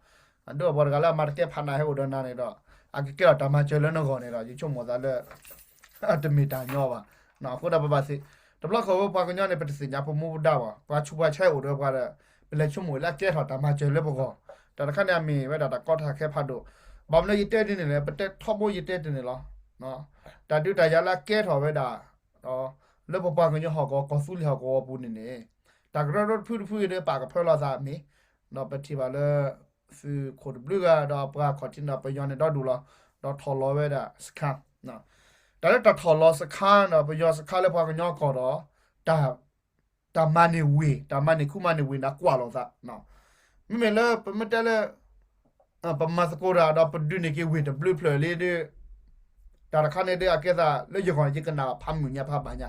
အဒိဒီးပှၤတဂၤလၢအမၤတကဲဖးနၤဟဲအိၣ်ဒီးနၤန့ၣ်ဒီး အကကဲထီၣ်တၢ်မၤစၢၤလၢနဂီၢ်န့ၣ်ဒီး ယဆိကမိၣ်သးလၢ တမ့ၢ်တၢ်ညီဘၣ်. အဃိဒီးပဘၣ်သ့ၣ် တဘျီခီၣ်ဝဲပှၤကညီန့ၣ် ပတသ့ၣ်ညါပမူပဒါဘၣ် ပှၤဆူးပှၤဆါအိၣ်ဒီးပှၤဒီး ပ ပလဲၤဆိကမိၣ်လၢအကဲထီၣ်တၢ်မၤစၢၤလၢပဂီၢ်, တၢ်တခါန့ၣ်အမ့ၢ်ဝဲဒၣ်တၢ်ကီတၢ်ခဲဖးဒိၣ်, ဘၣ်မနုၤယတဲဒ်န့ၣ်လဲၣ်, ပတဲထီဘိယတဲဒ်န့ၣ်လီၤ. တၢ်ဒုးတၢ်ယၤလၢအကဲထီၣ်ဝဲဒၣ် လၢပပှၤကညီဟီၣ်ကဝီၤ ကီၢ်သူလ့ၤဟီၣ်ကဝီၤပူၤန့ၣ်န့ၣ်, တၢ်ကရၢကရိတဖုတဖုအံၤဒီးပာ်ကဖၢလီၤသးမ့ၢ်, ဒီးပထံၣ်ဘၣ်လၢ သုးခိၣ်တဘျုးဂၤဒီးပှၤခီၣ်ထံးန့ၣ်ဒီး ပယီၤန့ၣ်ဒီဒူၣ်လီၤ, ဒီးထီၣ်လီၤဝဲဒၣ်စခါ, တၢ်လၢတၢ်ထီၣ်လီၤစခါဒီး ပယီၤစခါလၢပှၤကညီကီၢ်ဒီး တၢ် တၢ်မၤန့ၢ်ဝ့ၢ် တၢ်မၤန့ၢ်ခူမၤန့ၢ်ဝ့ၢ်န့ၣ် ကွၢ်လိာ်သး, မ့မ့ၢ်လၢပမ့ၢ်တဲလၢ ပမၤသကိးတၢ်ဒီးပဒုးန့ၢ်က့ၤဝ့ၢ်တဘျုးဖျၢၣ်လံဒီး, တၢ်တခါန့ၣ်ဒီး အကဲသးလၢယဂီၢ်န့ၣ် ယကနၣ်ဖးမုၢ်ညါဖးဘၣ်ညါ,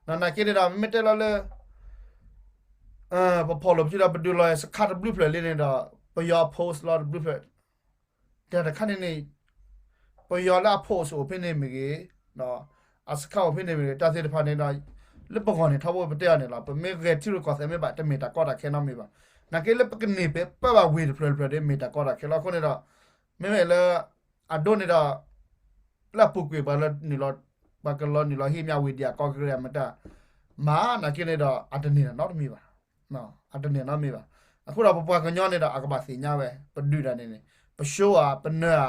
နာ်က့န့ၣ်ဒီး မ့မ့ၢ်တဲလီၤလၢ ပဖီၣ်လိာ်ပစုဒီး ပဒုးလီၤစခါတဘျုးဖျၢၣ်လံန့ၣ်ဒီး ပယီၤ post လီၤတဘျုးဖျၢၣ်, တၢ်တခါန့ၣ်န့ၣ် ပယီၤလၢအ post အိၣ်ဖဲန့ၣ်မ့ၢ်ဂ့ၤ, အစခါအိၣ်ဖဲန့ၣ်မ့ၢ်ဂ့ၤ, တၢ်သ့ၣ်တဖၣ်န့ၣ်ဒီး လၢပဂီၢ်န့ၣ် ထီဘိပတဲအီၤန့ၣ်လီၤ. ပမ့ၢ်ဂဲၤထံရူၢ်ကီၢ်သဲးမ့ၢ်ဘၣ် တမ့ၢ်တၢ်ကီတၢ်ခဲနီတမံၤဘၣ်. နာ်က့လၢပကန့ၢ်ပၢဘၣ်ဝ့ၢ်တဖျၢၣ်တဖျၢၣ်ဒီး မ့ၢ်တၢ်ကီတၢ်ခဲလီၤ. အဃိန့ၣ်ဒီး မ့မ့ၢ်လၢ အဒိန့ၣ်ဒီး လၢအပူၤကွံာ်ပှၤလၢနုာ်လီၤ ပှၤကလီၤနုာ်လီၤဟံးမ့ၢ်ဝ့ၢ်ဒံးအကီကရၢမတၤ, မၤနာ်က့န့ၣ်ဒီး အတန့ၢ်နီတမံၤဘၣ်. အတန့ၢ်နီတမံၤဘၣ်. အဃိဒီးပပှၤကညီန့ၣ်ဒီး အကဘၣ်သ့ၣ်ညါဝဲ ပဒုးတၢ်န့ၣ်န့ၣ် ပ show ဧါ ပနၢၤဧါ,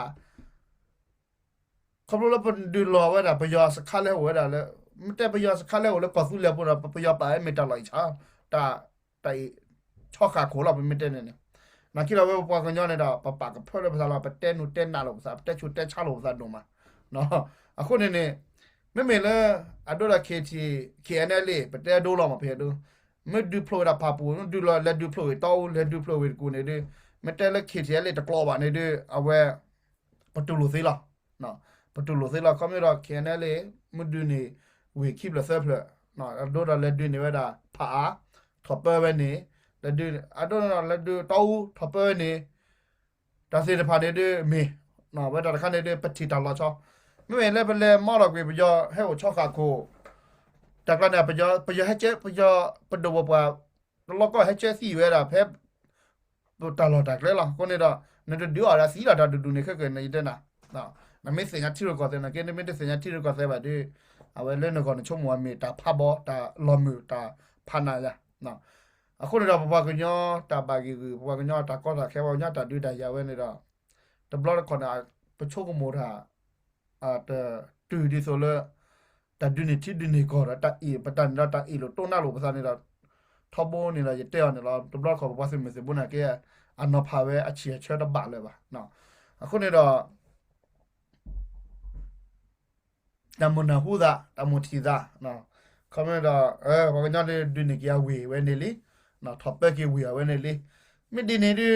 ခီဖျိလၢပဒုးလီၤဝဲဒၣ် ပယီၤစခါလၢဟဲအိၣ်ဝဲဒၣ်လၢ မ့ၢ်တဲပယီၤစခါလၢဟဲအိၣ်လၢကီၢ်သူလ့ၤအပူၤဒီး ပယီၤပာ်ဝဲမ့ၢ်တၢ်လီၢ်အံၤဆါ, တၢ် တၢ်အံၤ ဆီဃာ်ခိၣ်လီၤ ပမ့ၢ်တဲန့ၣ်န့ၣ်, နာ်က့ဒီးဝဲပပှၤကညီန့ၣ်ဒီး ပပာ်ကဖၢလၢပသးလီၤ, ပတဲနူၤတဲနးလိာ်ပသး ပတဲဆူးတဲဆါလိာ်ပသးဒိၣ်မး. အဃိန့ၣ်န့ၣ် မ့မ့ၢ်လၢ အဒိဒီး KT KNLA ပတဲအဒိလီၤမး ဖဲအဒိ မ့ၢ်ဒုးဖျိးဝဲဒၣ်ဖၣ်ပူၤ ဒုးလီၤ လဲၤဒုးဖျိးဝ့ၢ်တီအူ လဲၤဒုးဖျိးဝ့ၢ်တကူၣ်န့ၣ်ဒီး မ့ၢ်တဲလၢ KTLA တကျိးဘၣ်န့ၣ်ဒီး အဝဲ ပတူၢ်လိာ်သ့လီၤ. ပတူၢ်လိာ်သ့လီၤ. ခီမ့ၢ်ဒီး KNLA မ့ၢ်ဒုးန့ၢ်ဝ့ၢ်ခံဖျၢၣ်သၢဖျၢၣ် အဒိဒီးလဲၤဒုးန့ၢ်ဝဲဒၣ်ဖးအါ ထီၣ်ပၢဝဲန့ၣ် လဲၤဒုး အဒိဒီးလဲၤဒုးတီအူ ထီၣ်ပၢဝဲန့ၣ် တၢ်သ့ၣ်တဖၣ်န့ၣ်ဒီးမ့ၢ် ဝဲတၢ်တခါန့ၣ်ဒီး ပထံၣ်တၢ်လီၤဆီ မ့မ့ၢ်လၢပလဲၤမီလီၤကွံာ် ပယီၤဟဲအိၣ်ဆီဃာ်ခိၣ် တၢ်ကျါန့ၣ် ပယီၤ ပယီၤဟဲကဲ ပယီၤ ပဒိၣ်ပပှၢ် တလီၢ်ကီၢ်ဟဲကဲသံဝဲဒၣ်ဖဲ ပတၢ်လီၢ်တၢ်ကျဲလီၤ. အဃိန့ၣ်ဒီး နတဒုးအီၤဒီးသံလီၤ တၢ်ဒုးဒုးန့ၣ်ခဲကနံၣ်အံၤတဲနၤ နမ့ၢ်သ့ၣ်ညါထံရူၢ်ကီၢ်သဲးနာ်က့ နမ့ၢ်တသ့ၣ်ညါထံရူၢ်ကီၢ်သဲးဘၣ်ဒီး အဝဲလၢနဂီၢ်နဆိကမိၣ်အမ့ၢ်တၢ်ဖးဘီ တၢ်လီၤမုၢ် တၢ်ဖးနးယၤ အဃိန့ၣ်ဒီး ပပှၤကညီတၢ်ဘၣ်ဂံၢ်ဂုာ် ပပှၤကညီတၢ်ကီတၢ်ခဲ ပှၤကညီတၢ်ဒုးတၢ်ယၤဝဲန့ၣ်ဒီး တဘျီတခီၣ်န့ၣ် ပဆိကမိၣ်တၢ် တတုၤဒ်သိးလၢ တၢ်ဒုးန့ၢ်ထံဒုးန့ၢ်ကီၢ်ဒီး တၢ်အ့ၣ် ပတၢ်န့ၣ်ဒီး တၢ်အ့ၣ်လိာ်တိၢ်နါလိာ်ပသးန့ၣ်ဒီး ထီဘိန့ၣ်ဒီး ယတဲအီၤန့ၣ်လီၤ. တဘျီတခီၣ် ပပှၤသုးမုၢ်သံၣ်ဘိနာ်က့ အနီၤဖးဝဲအဆံၣ်အဆၢတဘၣ်လၢၤဘၣ်. အဃိန့ၣ်ဒီး တၢ်မိၣ်နၢ်ဟူသး တၢ်မိၣ်ထံၣ်သး ခီမ့ၢ်ဒီး ပှၤကညီဒုးန့ၢ်က့ၤအဝ့ၢ်ဝဲန့ၣ်လံ ထီၣ်ပၢက့ၤဝ့ၢ်အဝဲန့ၣ်လံ မ့ၢ်ဒ်န့ၣ်ဒုး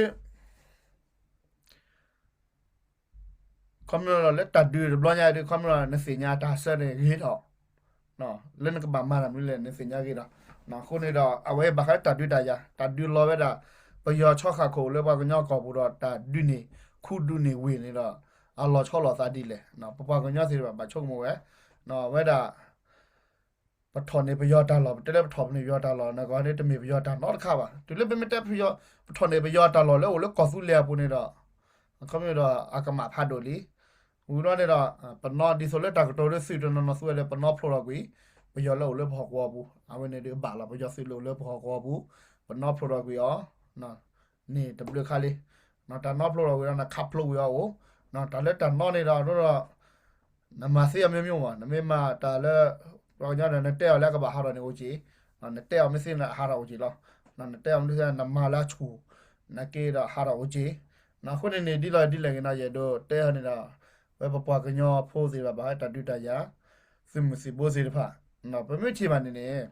ခီမ့ၢ်လၢတၢ်ဒုးတဘျီညါဒုး ခီမ့ၢ်လၢနသ့ၣ်ညါတၢ်ဆၢန့ၣ်ဂ့ၤထီၣ် လၢနကဘၣ်မၤတၢ်မနုၤလဲၣ် နသ့ၣ်ညါဂ့ၤဒီး အဃိန့ၣ်ဒီး အဝဲဘၣ်ဃးလၢတၢ်ဒုးတၢ်ယၤ တၢ်ဒုးလီၤဝဲဒၣ် ပယီၤဆီဃာ်ခိၣ်လၢပှၤကညီကီၢ်ပူၤဒီး တၢ်ဒုးန့ၢ် ခူဒုးန့ၢ်ဝ့ၢ်န့ၣ်ဒီး အလီၤဆီလိာ်သးဒ်လဲၣ် ပပှၤကညီသ့ၣ်တဖၣ်ဘၣ်ဆိကမိၣ်ဝဲ ဝဲဒၣ် ပထီၣ်န့ၢ်ပယီၤတၢ်လီၢ် ပတဲလၢပထီၣ်န့ၢ်ပယီၤတၢ်လီၢ် နဂီၢ်န့ၣ်တမ့ၢ်ပယီၤတၢ်နီတခါဘၣ်. တုၤလၢပမ့ၢ်တဲပယီၤ ပထီၣ်န့ၢ်ပယီၤတၢ်လီၢ်လၢအိၣ်လၢကီၢ်သူလ့ၤအပူၤန့ၣ်ဒီး ခီမ့ၢ်ဒီးအကမၣ်ဖးဒိၣ်လံ. ဝံၤဘျီန့ၣ်ဒီး ပနီၣ်ဒ်သိးလၢတၢ်ကတိၤလၢသုးတနီၤနီၤသူဝဲလၢပနီၣ်ဖျိးထီၣ်ကွံာ် ပယီၤလၢအိၣ်လၢပဟီၣ်ကဝီၤပူၤ အဝဲန့ၣ်ဒုးဘၣ်လီၤ ပယီၤသုးလၢအိၣ်လၢပဟီၣ်ကဝီၤပူၤ ပနီၣ်ဖျိးထီၣ်ကွံာ်အီၤ န့ၣ်တဘျုးခါလံ. တၢ်နီၣ်ဖျိးထီၣ်ကွံာ်ဒီး နခးဖျိးကွံာ်အီၤအိၣ် တၢ်လၢတၢ်နီၣ်န့ၣ်ဒီး နမၤသ့အီၤမ့ၢ်မ့ၢ်မး နမ့ၢ်မၤတၢ်လၢ ပှၤကညီဒီး နတဲအီၤလၢအကဘၣ်ဟးထီၣ်န့ၣ်အိၣ်က့ၤ, နတဲအီၤမ့ၢ်သ့န့ၣ် အဟးထီၣ်အိၣ်က့ၤလီၤ. နတဲအီၤမ့ၢ်သ့ နမၤလၢအဆူၣ် နာ်က့ဒီးဟးထီၣ်အိၣ်က့ၤ. အဃိန့ၣ်န့ၣ် ဒ်လဲၣ်ဒ်လဲၣ်ဂ့ၤနီၤ ယအဲၣ်ဒိးတဲအီၤန့ၣ်ဒီး ဝဲပပှၤကညီဖိသ့ၣ်တဖၣ် ဘၣ်ဃးတၢ်ဒုးတၢ်ယၤ သုးမုၢ်သံၣ်ဘိသ့ၣ်တဖၣ် ပမ့ၢ်ထံၣ်ဘၣ်န့ၣ်န့ၣ်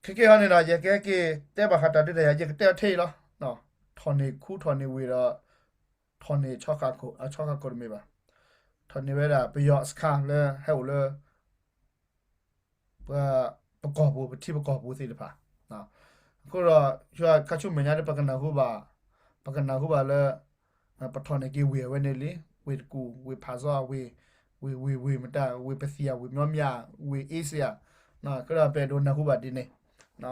ခဲကဲဟီန့ၣ်ဒီး ယကဟဲက့ၤတဲဘၣ်ဃးတၢ်ဒုးတၢ်ယၤ ယကတဲအီၤထဲအံၤလီၤ. ထီၣ်န့ၢ်ခူထီၣ်န့ၢ်ဝ့ၢ်ဒီး ထီၣ်န့ၢ်ဆီဃာ်ခိၣ် အဆီဃာ်ခိၣ်တမ့ၢ်ဘၣ်. ထီၣ်န့ၢ်ဝဲဒၣ်ပယီၤအစခါလၢဟဲအိၣ်လၢ ပ ပကီၢ်ပူၤ ပထံပကီၢ်ပူၤသ့ၣ်တဖၣ်. အဃိဒီး ယွၤခါဆူမဲာ်ညါဒီး ပကနၢ်ဟူဘၣ် ပကနၢ်ဟူဘၣ်လၢ ပထီၣ်န့ၢ်က့ၤဝ့ၢ်အဝဲန့ၣ်လံ, ဝ့ၢ်တကူၣ် ဝ့ၢ်ဖးစီ ဝ့ၢ် ဝ့ၢ် ဝ့ၢ် ဝ့ၢ်မတၤ ဝ့ၢ်ပသံၣ် ဝ့ၢ်မျီးမၠၣ် ဝ့ၢ်အ့စ့ယါ, ကဒီးပအဲၣ်ဒိးနၢ်ဟူဘၣ်ဒ်န့ၣ်.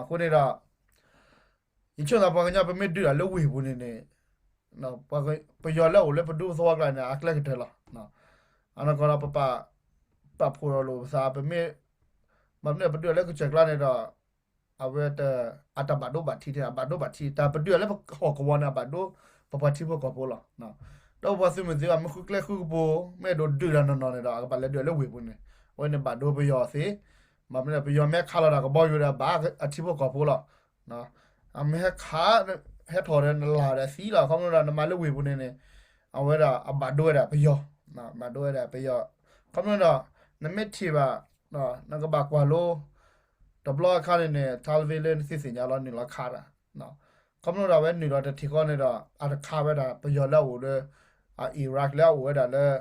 အဃိန့ၣ်ဒီး ယဆိကမိၣ်ပှၤကညီ ပမ့ၢ်ဒုးတၢ်လၢဝ့ၢ်ပူၤန့ၣ်န့ၣ် ပယီၤလၢအိၣ်လၢပဒူသဝီကျါန့ၣ် အကျဲကတၢၢ်လီၤ. အနီၢ်ကီၢ်ဒီးပပာ် ပာ်ဖှိၣ်ထီၣ်လိာ်ပသး ပမ့ၢ် ဘၣ်မနုၤပဒုးတၢ်လၢကစၢၢ်ကျါန့ၣ်ဒီး အဝဲ အတၢ်ဘၣ်ဒိဘၣ်ထံးန့ၣ် အဘၣ်ဒိဘၣ်ထံး တၢ်ပဒုးအီၤလၢပဟီၣ်ကဝီၤန့ၣ် အဘၣ်ဒိ ပပှၤထံဖိကီၢ်ဖိလီၤ. ဒီးပပှၤသုးမုၢ်သံၣ်ဘိ မ့ၢ်ဃုကျဲဃုကပူၤ မ့ၢ်အဲၣ်ဒိးဒုးတၢ်နီၢ်နီၢ်န့ၣ်ဒီး အကဘၣ်လဲၤဒုးလၢဝ့ၢ်ပူၤန့ၣ် အဝဲန့ၣ်ဘၣ်ဒိပယီၤသ့, မ့ၢ်ပယီၤမ့ၢ်ခးလီၤတၢ်ကဘီယူၤဒီး ဘၣ်အထံဖိကီၢ်ဖိလီၤ. အမ့ၢ်ဟဲခး ဟဲထီၣ်ဒီးနလၢ်ဒီးသံလီၤ. ခီဖျိဒီးနမၤလၢဝ့ၢ်ပူၤန့ၣ်န့ၣ် အဝဲဒၣ်အဘၣ်ဒိဝဲဒၣ်ပယီၤ, ဘၣ်ဒိဝဲဒၣ်ပယီၤ. ခီဖျိဒီး နမ့ၢ်ထံၣ်ဘၣ် နကဘၣ်ကွၢ်လိ တဘျီအခါန့ၣ်န့ၣ် ထါလၢဖဲလၢနသ့ၣ်ညါလီၤ နုာ်လီၤခးတၢ်. ခီဖျိဒီးအဝဲနုာ်လီၤတထံၣ်ဃီန့ၣ်ဒီး အတခးဝဲဒၣ် ပယီၤလၢအအိၣ်လၢ အ Iraq လၢအအိၣ်ဝဲဒၣ်လၢ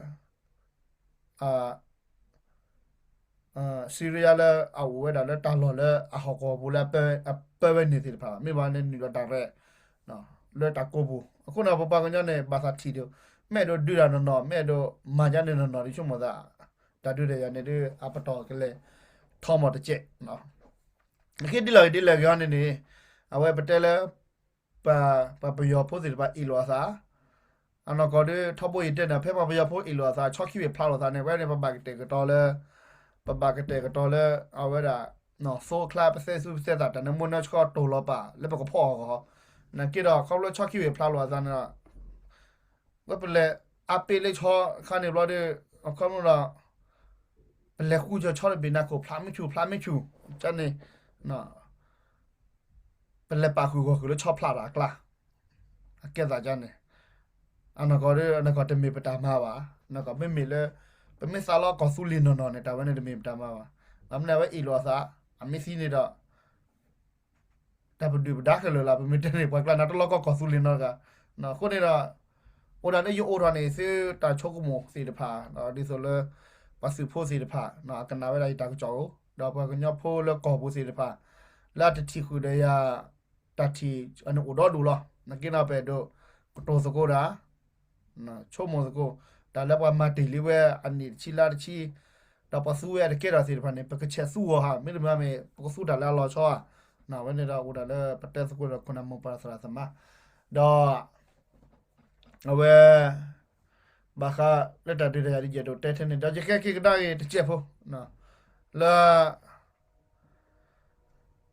Syria လၢအအိၣ်ဝဲဒၣ်လၢတၢ်လီၢ်လၢအဟီၣ်ကဝီၤပူၤလၢအပၢဝဲန့ၣ်သ့ၣ်တဖၣ် မ့ၢ်ဘၣ်န့ၣ်နုာ်လီၤ direct လၢတၢ်ကိးပူၤ. အဃိန့ၣ် ပပှၤကညီန့ၣ် ဘၣ်သးထံၣ်ဒီး မ့ၢ်အဲၣ်ဒိးဒုးတၢ်နီၢ်နီၢ် မ့ၢ်အဲၣ်ဒိးမၤဒ်န့ၣ်နီၢ်နီၢ် ဒ်ဆိကမိၣ်သး တၢ်ဒုးတၢ်ယၤန့ၣ်ဒုး အပတီၢ်ကလဲၤထီမီၢ်တကဲး နက့ဒ်လဲၣ်ဂ့ၤဒ်လဲၣ်ဂ့ၤအီၤန့ၣ်န့ၣ် အဝဲပတဲလၢ ပ ပှၤပယီၤဖိသ့ၣ်တဖၣ်အ့ၣ်လိာ်အသး, အနီၢ်ကီၢ်ဒုး ထီဘိအံၤတဲန့ၣ် ဖဲပှၤပယီၤဖိအ့ၣ်လိာ်အသး ဆီခံဝ့ၢ်ဖျါလိာ်သးန့ၣ် ဝဲန့ၣ် ပဘၣ်ကတဲာ်ကတီၤလၢ ပဘၣ်ကတဲာ်ကတီၤလၢ အဝဲဒၣ် သိချါ ပသဲသူပသဲသး တၢ်နၢမူနၢဆှီတိၢ်လီၤပာ်လၢပကဖီၣ်အီၤဂီၢ်, နက့ဒီးခီဖျိဆီခံဝ့ၢ်ဖျါလိာ်အသးန့ၣ်ဒီး ဝဲပလဲၤအါပ့လၢဆီအခါန့ၣ်ဘျီဒီး အခီဖျိဒီး ပလဲၤဃုကၠီၤဆီတဘ့ၣ်နၤခိၣ် ဖျါမ့ၢ်ဆူၣ် ဖျါမ့ၢ်ဆူၣ် ကန့ၣ် ပလဲၤပာ်ဃုာ်ဂီၢ်ဃုာ်လၢဆီဖျါတၢ်အကျါ အကဲသးကန့ၣ် အနီၢ်ကီၢ်ဒုး အနီၢ်ကီၢ်တမ့ၢ်ပတၢ်မၤဘၣ်, နီၢ်ကီၢ်မ့မ့ၢ်လၢ ပမ့ၢ်သးလီကီၢ်သူလ့ၤနီၢ်နီၢ်န့ၣ် တၢ်ဝဲန့ၣ်တမ့ၢ်ပတၢ်မၤဘၣ်. ဘၣ်မနုၤအဝဲအ့ၣ်လိာ်အသး အမ့ၢ်သံန့ၣ်ဒီး တၢ်ပဒုၣ်ပဒါခဲလၢာ်လီၤ. ပမ့ၢ်တဲန့ၣ် ပှၤကျါန့ၣ် တလီကီကီၢ်သူလ့ၤနီတဂၤ. အဃိန့ၣ်ဒီး အိၣ်ဒၣ်လၢယအိၣ်ထီၣ်န့ၣ် သုတၢ်ဆိကမိၣ်သ့ၣ်တဖၣ် ဒ်သိးလၢ ပှၤသုးဖိသ့ၣ်တဖၣ် အကနၣ်ဝဲဒၣ်ယတၢ်ကစီၣ်ဧိၤ ဒီးပှၤကညီဖိလၢကီၢ်ပူၤသ့ၣ်တဖၣ် လၢအတထံၣ်ဃုာ်ဒီးယၤ တၢ်ထံၣ်န့ၣ်အိၣ်ဒီဒူၣ်လီၤ. နက့န့ၣ်ပအဲၣ်ဒိး ကတိၤသကိးတၢ် ဆိကမိၣ်သကိး တၢ်လၢပှၤမၤတ့ၢ်လံဝဲအနံၣ်တဆံလါတဆံ ဒီးပှၤသူဝဲအတကဲထီၣ်သ့ၣ်တဖၣ်န့ၣ် ပကဆဲးသူအီၤဧါ မ့တမ့ၢ် ပကသူတၢ်လၢအလီၤဆီဧါ. အဝဲန့ၣ်ဒီးအိၣ်ဒၣ်လၢပတဲသကိးဒီးခိၣ်နၢ်မိၢ်ပၢ်သရၣ်သမါ ဒီး အဝဲ ဘၣ်ဃးလၢတၢ်ဒုးတၢ်ယၤဒ်ယအဲၣ်ဒိးတဲထဲန့ၣ် ဒီးယကဲက့ၤကဒါက့ၤတစဲးဖိ လၢ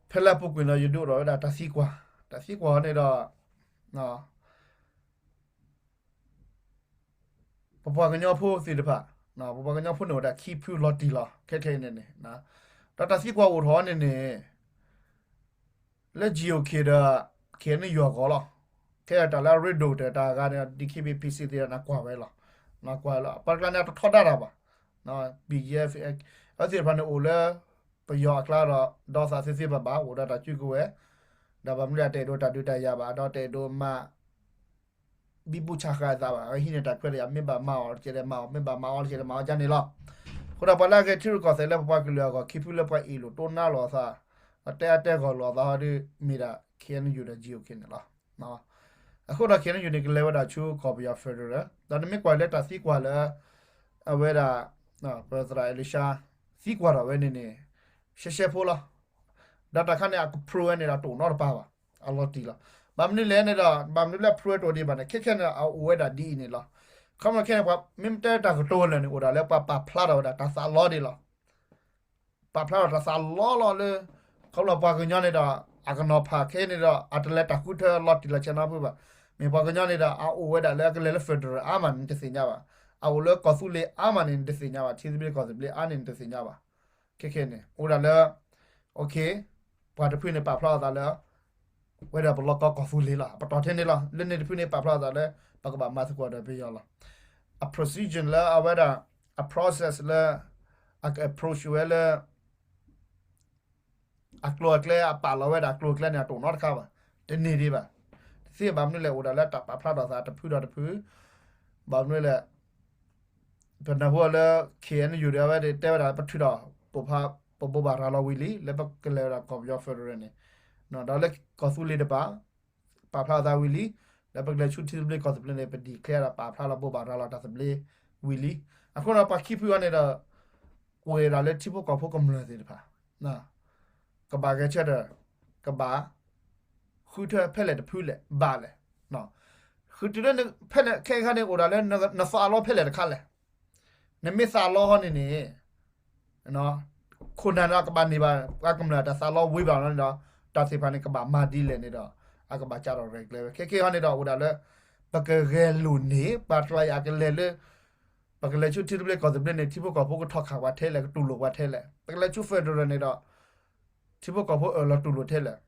ဖဲလၢအပူၤကွံာ်ဒီး ယဒုးအိၣ်ထီၣ်ဝဲဒၣ်တၢ်သံကွၢ်, တၢ်သံကွၢ်န့ၣ်ဒီး ပပှၤကညီဖိသ့ၣ်တဖၣ်, ပပှၤကညီဖိန့ၣ်အိၣ်ဒၣ်ခံဖုလီၤတံၢ်လီၤ ခဲခဲအံၤန့ၣ်န့ၣ်, ဒီးတၢ်သံကွၢ်အိၣ်ထီၣ်န့ၣ်န့ၣ် လၢ GOK ဒီး KNU အဂီၢ်လီၤ. ခဲအံၤတၢ်လၢအရ့ဒိၣ်တၢ်တၢ်ဂၤန့ၣ် DKBA PC သ့ၣ်တဖၣ်န့ၣ် ကွၢ်ဝဲလီၤ, ကွၢ်လီၤ ပှၤတကျါန့ၣ် တထီဒါတၢ်ဘၣ်, BGF အဝဲသ့ၣ်တဖၣ်န့ၣ်အိၣ်လၢ ပယီၤအကျါဒီး ဒီသးသ့သ့ဘၣ်ဘၣ် အိၣ်ဒီးတၢ်စုကဝဲၤ, ဒီးဘၣ်မနုၤလဲၣ် တအဲၣ်ဒိးတၢ်ဒုးတၢ်ယၤဘၣ် ဒီးတအဲၣ်ဒိးမၤ ဘံဘူဆးဃာ်အသးဘၣ်, အဝဲဟံးန့ၢ်တၢ်ခွဲးတၢ်ယာ် မ့ၢ်ဘၣ်မၤအီၤတကဲလဲၣ်မၤအီၤ မ့ၢ်ဘၣ်မၤအီၤတကဲလဲၣ်မၤအီၤဒ်န့ၣ်လီၤ. အဃိဒီးပှၤလၢအဂဲၤထံရူၢ်ကီၢ်သဲးလၢပပှၤကလုာ်အဂီၢ် ခံဖုလၢပှၤအ့ၣ်လိာ်တိၢ်နါလိာ်အသး, ဒီးတဲအါတဲဂီၢ်လိာ်အသးဟီဒုး မ့ၢ်ဒၣ် KNU ဒီး GOK န့ၣ်လီၤ. အဃိဒီး KNU န့ၣ် ကလဲၤဝဲဒၣ်ဆူကီၢ်ပယီၤ federal ဒီးနမ့ၢ်ကွၢ်လၢတၢ်သံကွၢ်လၢ အဝဲဒၣ် ပသရၣ်အဲလံၤၡါ သံကွၢ်ထီၣ်ဝဲန့ၣ်န့ၣ် ရှဲရှဲဖိလီၤ. ဒီးတၢ်ခါန့ၣ် အက prove ဝဲန့ၣ်ဒီးတအိၣ်နီတပၤဘၣ်, အလီၤတံၢ်လီၤ. ဘၣ်မနုၤလဲၣ်န့ၣ်ဒီး ဘၣ်မနုၤလၢ prove တအိၣ်ဒံးဘၣ်န့ၣ် ခဲခဲန့ၣ် အအိၣ်ဝဲဒၣ်ဒ်အံၤန့ၣ်လီၤ. ခီဖျိခဲန့ၣ် ပှၤမ့ၢ်တဲတၢ်ကတိၤလၢာ်န့ၣ် အိၣ်ဒၣ်လၢပှၤပာ်ဖျါထီၣ်ဝဲဒၣ်တၢ်သးလီဒ်လီၤ. ပာ်ဖျါထီၣ်တၢ်သးလီလီၤလၢ ခီဖျိပှၤကညီန့ၣ်ဒီး အကနီၤဖးခဲအံၤန့ၣ်ဒီး အတလဲၤတၢ်ဃုထၢလီၤတံၢ်လီၤဆဲးနီတဖုဘၣ်. မ့ၢ်ပှၤကညီန့ၣ်ဒီး အအိၣ်ဝဲဒၣ်လၢအကလဲၤလၢ federal အါမးန့ၣ် နတသ့ၣ်ညါဘၣ်. အအိၣ်လၢကီၢ်သူလ့ၤအါမးန့ၣ် နတသ့ၣ်ညါဘၣ်. ထံသဘျ့ကီၢ်သဘျ့အါန့ၣ် နတသ့ၣ်ညါဘၣ်. ခဲခဲန့ၣ် အိၣ်ဒၣ်လၢ okay ပှၤတဖုန့ၣ်ပာ်ဖျါအသးလၢ ဝဲဒၣ်ပလီၢ်ကီၢ်ကီၢ်သူလ့ၤလီၤ. အပတီၢ်ထဲန့ၣ်လီၤ. လၢန့ၣ်တဖုန့ၣ်ပာ်ဖျါအသးလၢ ပကဘၣ်မၤသကိးဒီးပယီၤလီၤ. အ procedure လၢအဝဲဒၣ် အ process လၢ အက approach ဝဲလၢ အကျိၤအကျဲ အပာ်လီၤဝဲဒၣ်အကျိၤအကျဲန့ၣ် အတအိၣ်နီတခါဘၣ်. တန့ၢ်ဒံးဘၣ်. တသ့ဘၣ်မနုၤလဲၣ် အိၣ်ဒၣ်လၢတၢ်ပာ်ဖျါထီၣ်သးတဖုဒီးတဖု, ဘၣ်မနုၤလဲၣ် ပနၢ်ဟူလၢ KNU ဒီးအဝဲတဲဝဲဒၣ် ပထုးထီၣ်ပိာ်ဖး ပဘိးဘၣ်ရၤလီၤဝံၤလံ လၢပကလဲၤဝဲဒၣ်ကီၢ်ပယီၤ federal န့ၣ်, ဒီးလၢကီၢ်သူလ့ၤတပၤ ပာ်ဖျါအသးဝံၤလံ, လၢပကလဲၤဆူထံသဘျ့ကီၢ်သဘျ့န့ၣ် ပ declare ဒီးပာ်ဖျါလီၤဘိးဘၣ်ရၤလီၤတၢ်သဘျ့ဝံၤလံ. အဃိဒီးပှၤခံဖုအံၤန့ၣ်ဒီး ကွဲးဒၣ်လၢထံဖိကီၢ်ဖိကမျၢၢ်သ့ၣ်တဖၣ် ကဘၣ်ဂဲၤဆၢထၢၣ်, ကဘၣ် ဃုထၢဖဲလဲၣ်တဖုလဲၣ် ဘၣ်လဲၣ်. ဃုတုၤလၢဖဲလဲၣ်ခဲခါန့ၣ် အိၣ်ဒၣ်လၢနသးလီဖဲလဲၣ်တခါလဲၣ်. နမ့ၢ်သးလီဟီန့ၣ်န့ၣ် ခိၣ်နၢ်န့ၣ်ကဘၣ်န့ၢ်ဘၣ် ပှၤကမျၢၢ်တၢ်သးလီဝံၤဘၣ်လီၤန့ၣ်ဒီး တၢ်သ့ၣ်တဖၣ်န့ၣ် ကဘၣ်မၤဒ်လဲၣ်န့ၣ်ဒီး အကဘၣ်ကးထီၣ်ရဲၣ်ကျဲၤဝဲ ခဲခဲဟီန့ၣ်ဒီး အိၣ်ဒၣ်လၢ ပကဂဲၤလိာ်န့ၢ် ပှၤတကျါအံၤအကလဲၤလၢ ပကလဲၤဆူထံသဘျ့ကီၢ်သဘျ့န့ၣ် ထံဖိကီၢ်ဖိကထီၣ်ခးပှၤထဲလဲၣ် ကတူၢ်လိာ်ပှၤထဲလဲၣ်, ပကလဲၤဆူ federal န့ၣ်ဒီး ထံဖိကီၢ်ဖိအၢၣ်လီၤတူၢ်လိာ်ထဲလဲၣ်.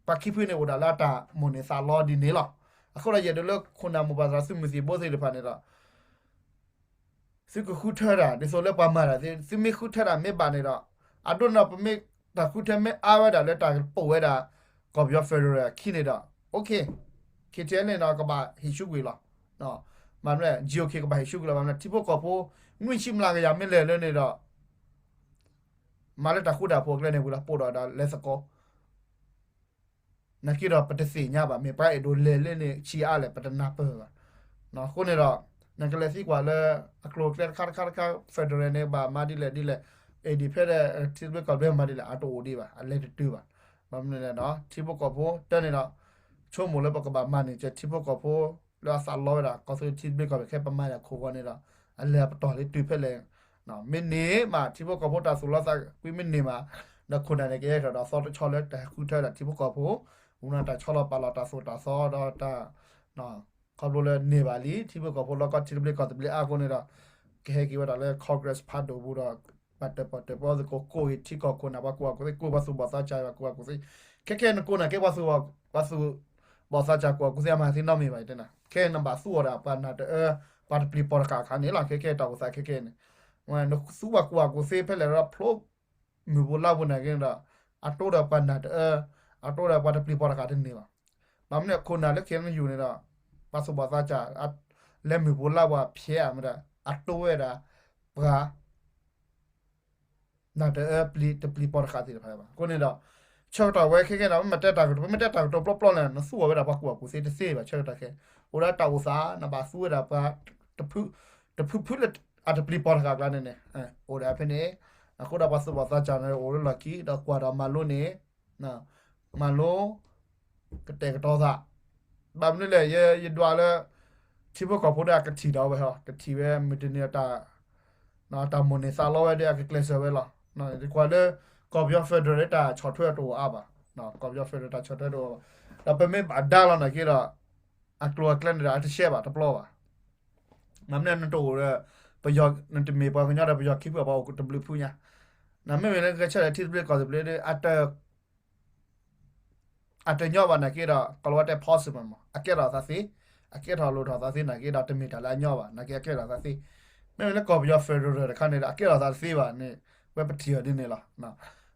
ပှၤခံဖုန့ၣ်အိၣ်ဒၣ်လၢအတၢ်မိၣ်န့ၢ်သးလီဒ်န့ၣ်လီၤ. အဃိဒီး ယအဲၣ်ဒိးလၢခိၣ်နၢ်မိၢ်ပၢ်သရၣ် သုးမုၢ်သံၣ်ဘိသ့ၣ်တဖၣ်န့ၣ်ဒီး သုကဃုထၢတၢ် ဒ်သိးလၢပှၤမၤတၢ်သ့ သုမ့ၢ်ဃုထၢတၢ်မ့ၢ်ဘၣ်န့ၣ်ဒီး အဒိန့ၣ်ဒီး ပမ့ၢ်တၢ်ဃုထၢမ့ၢ်အါဝဲဒၣ်လၢ တၢ်ပိာ်ဝဲဒၣ် ကီၢ်ပယီၤ federal အခံန့ၣ်ဒီး OK, KTLA န့ၣ်ဒီး ကဘၣ်ဟံးဆူကွံာ်လီၤ. မ့ၢ် GOK ကဘၣ်ဟံးဆူကွံာ်လီၤ. မ့ၢ်ထံဖိကီၢ်ဖိ နွံဆံမျးကယၤမ့ၢ်လဲၤလၢန့ၣ်ဒီး မၤလၢတၢ်ဃူတၢ်ဖိးအကျဲန့ၣ်ဝံၤလီၤ ပိာ်ဒီးဒၣ်လဲၤသကိး နာ်က့ဒီး ပတသ့ၣ်ညါဘၣ် မ့ၢ်ပှၤအဲၣ်ဒိးလဲၤလၢန့ၣ် ဆံးအါလဲၣ် ပတနၢ်ပၢၢ်ဘၣ်. အဃိန့ၣ်ဒီး နကလဲၤသံကွၢ်လၢ အကျိၤအကျဲတခါတခါတခါ federal န့ၣ် ဘၣ်မၤဒ်လဲၣ်ဒ်လဲၣ်, အ့ၣ်ဒံးဖဲ ထံသဘျ့ကီၢ်သဘျ့မၤဒ်လဲၣ် အတအိၣ်ဒံးဘၣ် အလဲၤတတုၤဘၣ်. ဘၣ်မနုၤလဲၣ်ဒီး ထံဖိကီၢ်ဖိတၢ်န့ၣ်ဒီး ဆိကမိၣ်လၢပကဘၣ်မၤန့ၢ်က့ၤထံဖိကီၢ်ဖိ လၢအသးလီဝဲဒၣ် ကီၢ်သူလ့ၤထံသဘျ့ကီၢ်သဘျ့ ခဲပမၤယၤခိၣ်ဂီၤန့ၣ်ဒီး အလဲၤပတီၢ်လၢတုၤဖဲလဲၣ် မ့ၢ်န့ၢ်မး ထံဖိကီၢ်ဖိတၢ်သူၣ်လီသးကွံမ့ၢ်န့ၢ်မး ဒီးခိၣ်နၢ်န့ၣ် ကဟဲထီၣ်ဒီးသီတဆီလၢတၢ်ဃုထၢဒၣ်ထံဖိကီၢ်ဖိ, ဝံၤန့ၣ်တၢ်ဆီလီၤပာ်လီၤတၢ်သိၣ်တၢ်သီဒီးတၢ် ခီဖျိလၢန့ၢ်ဘၣ်လံ ထံဖိကီၢ်ဖိလီၢ်ကီၢ်ထံသဘျ့ကီၢ်သဘျ့အါအဃိန့ၣ်ဒီး ကဟဲက့ၤဝဲဒၣ်လၢ Congress ဖးဒိၣ်ပူၤဒီး ဘၣ်တၢၣ်ပီၣ်တၢၣ်ပီသကိး ကိးဂ့ၤထံကီၢ်ခိၣ်နၢ် ပှၤကူၣ်ဘၣ်ကူၣ်သ့ ကိးပှၤသူၣ်ဘီၣ်သးစၢ် ပှၤကူၣ်ဘၣ်ကူၣ်သ့, ခဲခဲနကိးနၢ်က့ ပှၤသူၣ်ဘီၣ်သးစၢ် ကူၣ်ဘၣ်ကူၣ်သ့ အမၤသ့နီတမံၤဘၣ်တဲနၤ, ခဲနဘၣ်သူအီၤဒၣ်ပှၤနၢ်တအၢ ပှၤတပျံၤပီၣ်တဃာ်အခါန့ၣ်လီၤ. ခဲခဲတၢ်အိၣ်သးခဲခဲန့ၣ် နသူပှၤကူၣ်ဘၣ်ကူၣ်သ့ဖဲလဲၣ်ဒီးဖျိ မုၢ်ပူၤလါပူၤနာ်က့န့ၣ်ဒီး အတိဒီးပှၤနၢ်တအၢ အတိဒီးပှၤတပျံၤပီၣ်တဃာ်တန့ၢ်ဘၣ်. ဘၣ်မနုၤခိၣ်နၢ်လၢ KNU န့ၣ်ဒီး ပှၤသူၣ်ဘီၣ်သးစၢ် လဲၤမုၢ်ပူၤလါပူၤဖျဲးမ့ၢ်ဒီး အတိဝဲဒၣ် ပှၤ နၢ်တအၢပျံၤတပျံၤပီၣ်တဃာ်သ့ၣ်တဖၣ်ဘၣ်. အဃိန့ၣ်ဒီး ဆၢကတီၢ်ဝဲခဲခဲဒီး မ့ၢ်တဲတၢ်ကတိၤ မ့ၢ်တဲတၢ်ကတိၤပျီပျီလဲၣ် နသူအီၤဝဲဒၣ်ပှၤကူၣ်ဘၣ်ကူၣ်သ့တသ့ဘၣ် ဆၢကတီၢ်ခဲ အိၣ်ဒီးတၢ်အိၣ်သး နဘၣ်သူဝဲဒၣ်ပှၤ တဖု တဖုဖုလၢအတပျံၤပီၣ်တဃာ်အကျါန့ၣ်န့ၣ် အိၣ်ဒီးဖဲန့ၣ် အဃိဒီးပှၤသူၣ်ဘီၣ်သးစၢ်န့ၣ် အိၣ်လၢလီၢ်ခံ ဒီးကွၢ်ဒီးမၤလိန့ၣ် မၤလိ ကတဲာ်ကတီၤသး ဘၣ်မနုၤလဲၣ် ယ ယဒွးလၢ ထံဖိကီၢ်ဖိဒီးအကထံၣ်ဒီးဝဲဟီ ကထံၣ်ဝဲမုၢ်တနံၤ တၢ်မိၣ်န့ၢ်သးလီဝဲဒီး အကကျဲးစၢးဝဲလီၤ. ကွၢ်လၢ ကီၢ်ပယီၤ federal လၢတၢ်ဆီၣ်ထွဲတအိၣ်အါဘၣ်. ကီၢ်ပယီၤ federal တၢ်ဆီၣ်ထွဲတအိၣ်အါဘၣ်. ဒီးပမ့ၢ်ဘၣ်ဒါလီၤနာ်က့ဒီး အကျိၤအကျဲန့ၣ်ဒီး အတရှဲဘၣ်တပျီဘၣ်. မ့ၢ်မနုၤနတအိၣ်ဒီး ပယီၤ နတမ့ၢ်ပှၤကညီဒီး ပယီၤခံဖုအပှၤအိၣ်တဘျုးဖုညါ. နမ့မ့ၢ်လၢဂဲၤဆၢထၢၣ်ထံသဘျ့ကီၢ်သဘျ့ဒီး အတညီဘၣ်နာ်က့ဒီး ကီၢ်လီၤဝဲတဲ possible မး အကဲထီၣ်သးသ့, အကဲထီၣ်လိၣ်ထီၣ်သးသ့နာ်က့ဒီး တမ့ၢ်တၢ်လၢအညီဘၣ် နာ်က့အကဲထီၣ်သးသ့. မ့မ့ၢ်လၢကီၢ်ပယီၤ federal တခါန့ၣ်ဒီး အကဲထီၣ်သးတသ့ဘၣ်န့ၣ် ဝဲပထံၣ်အီၤဒ်န့ၣ်လီၤ.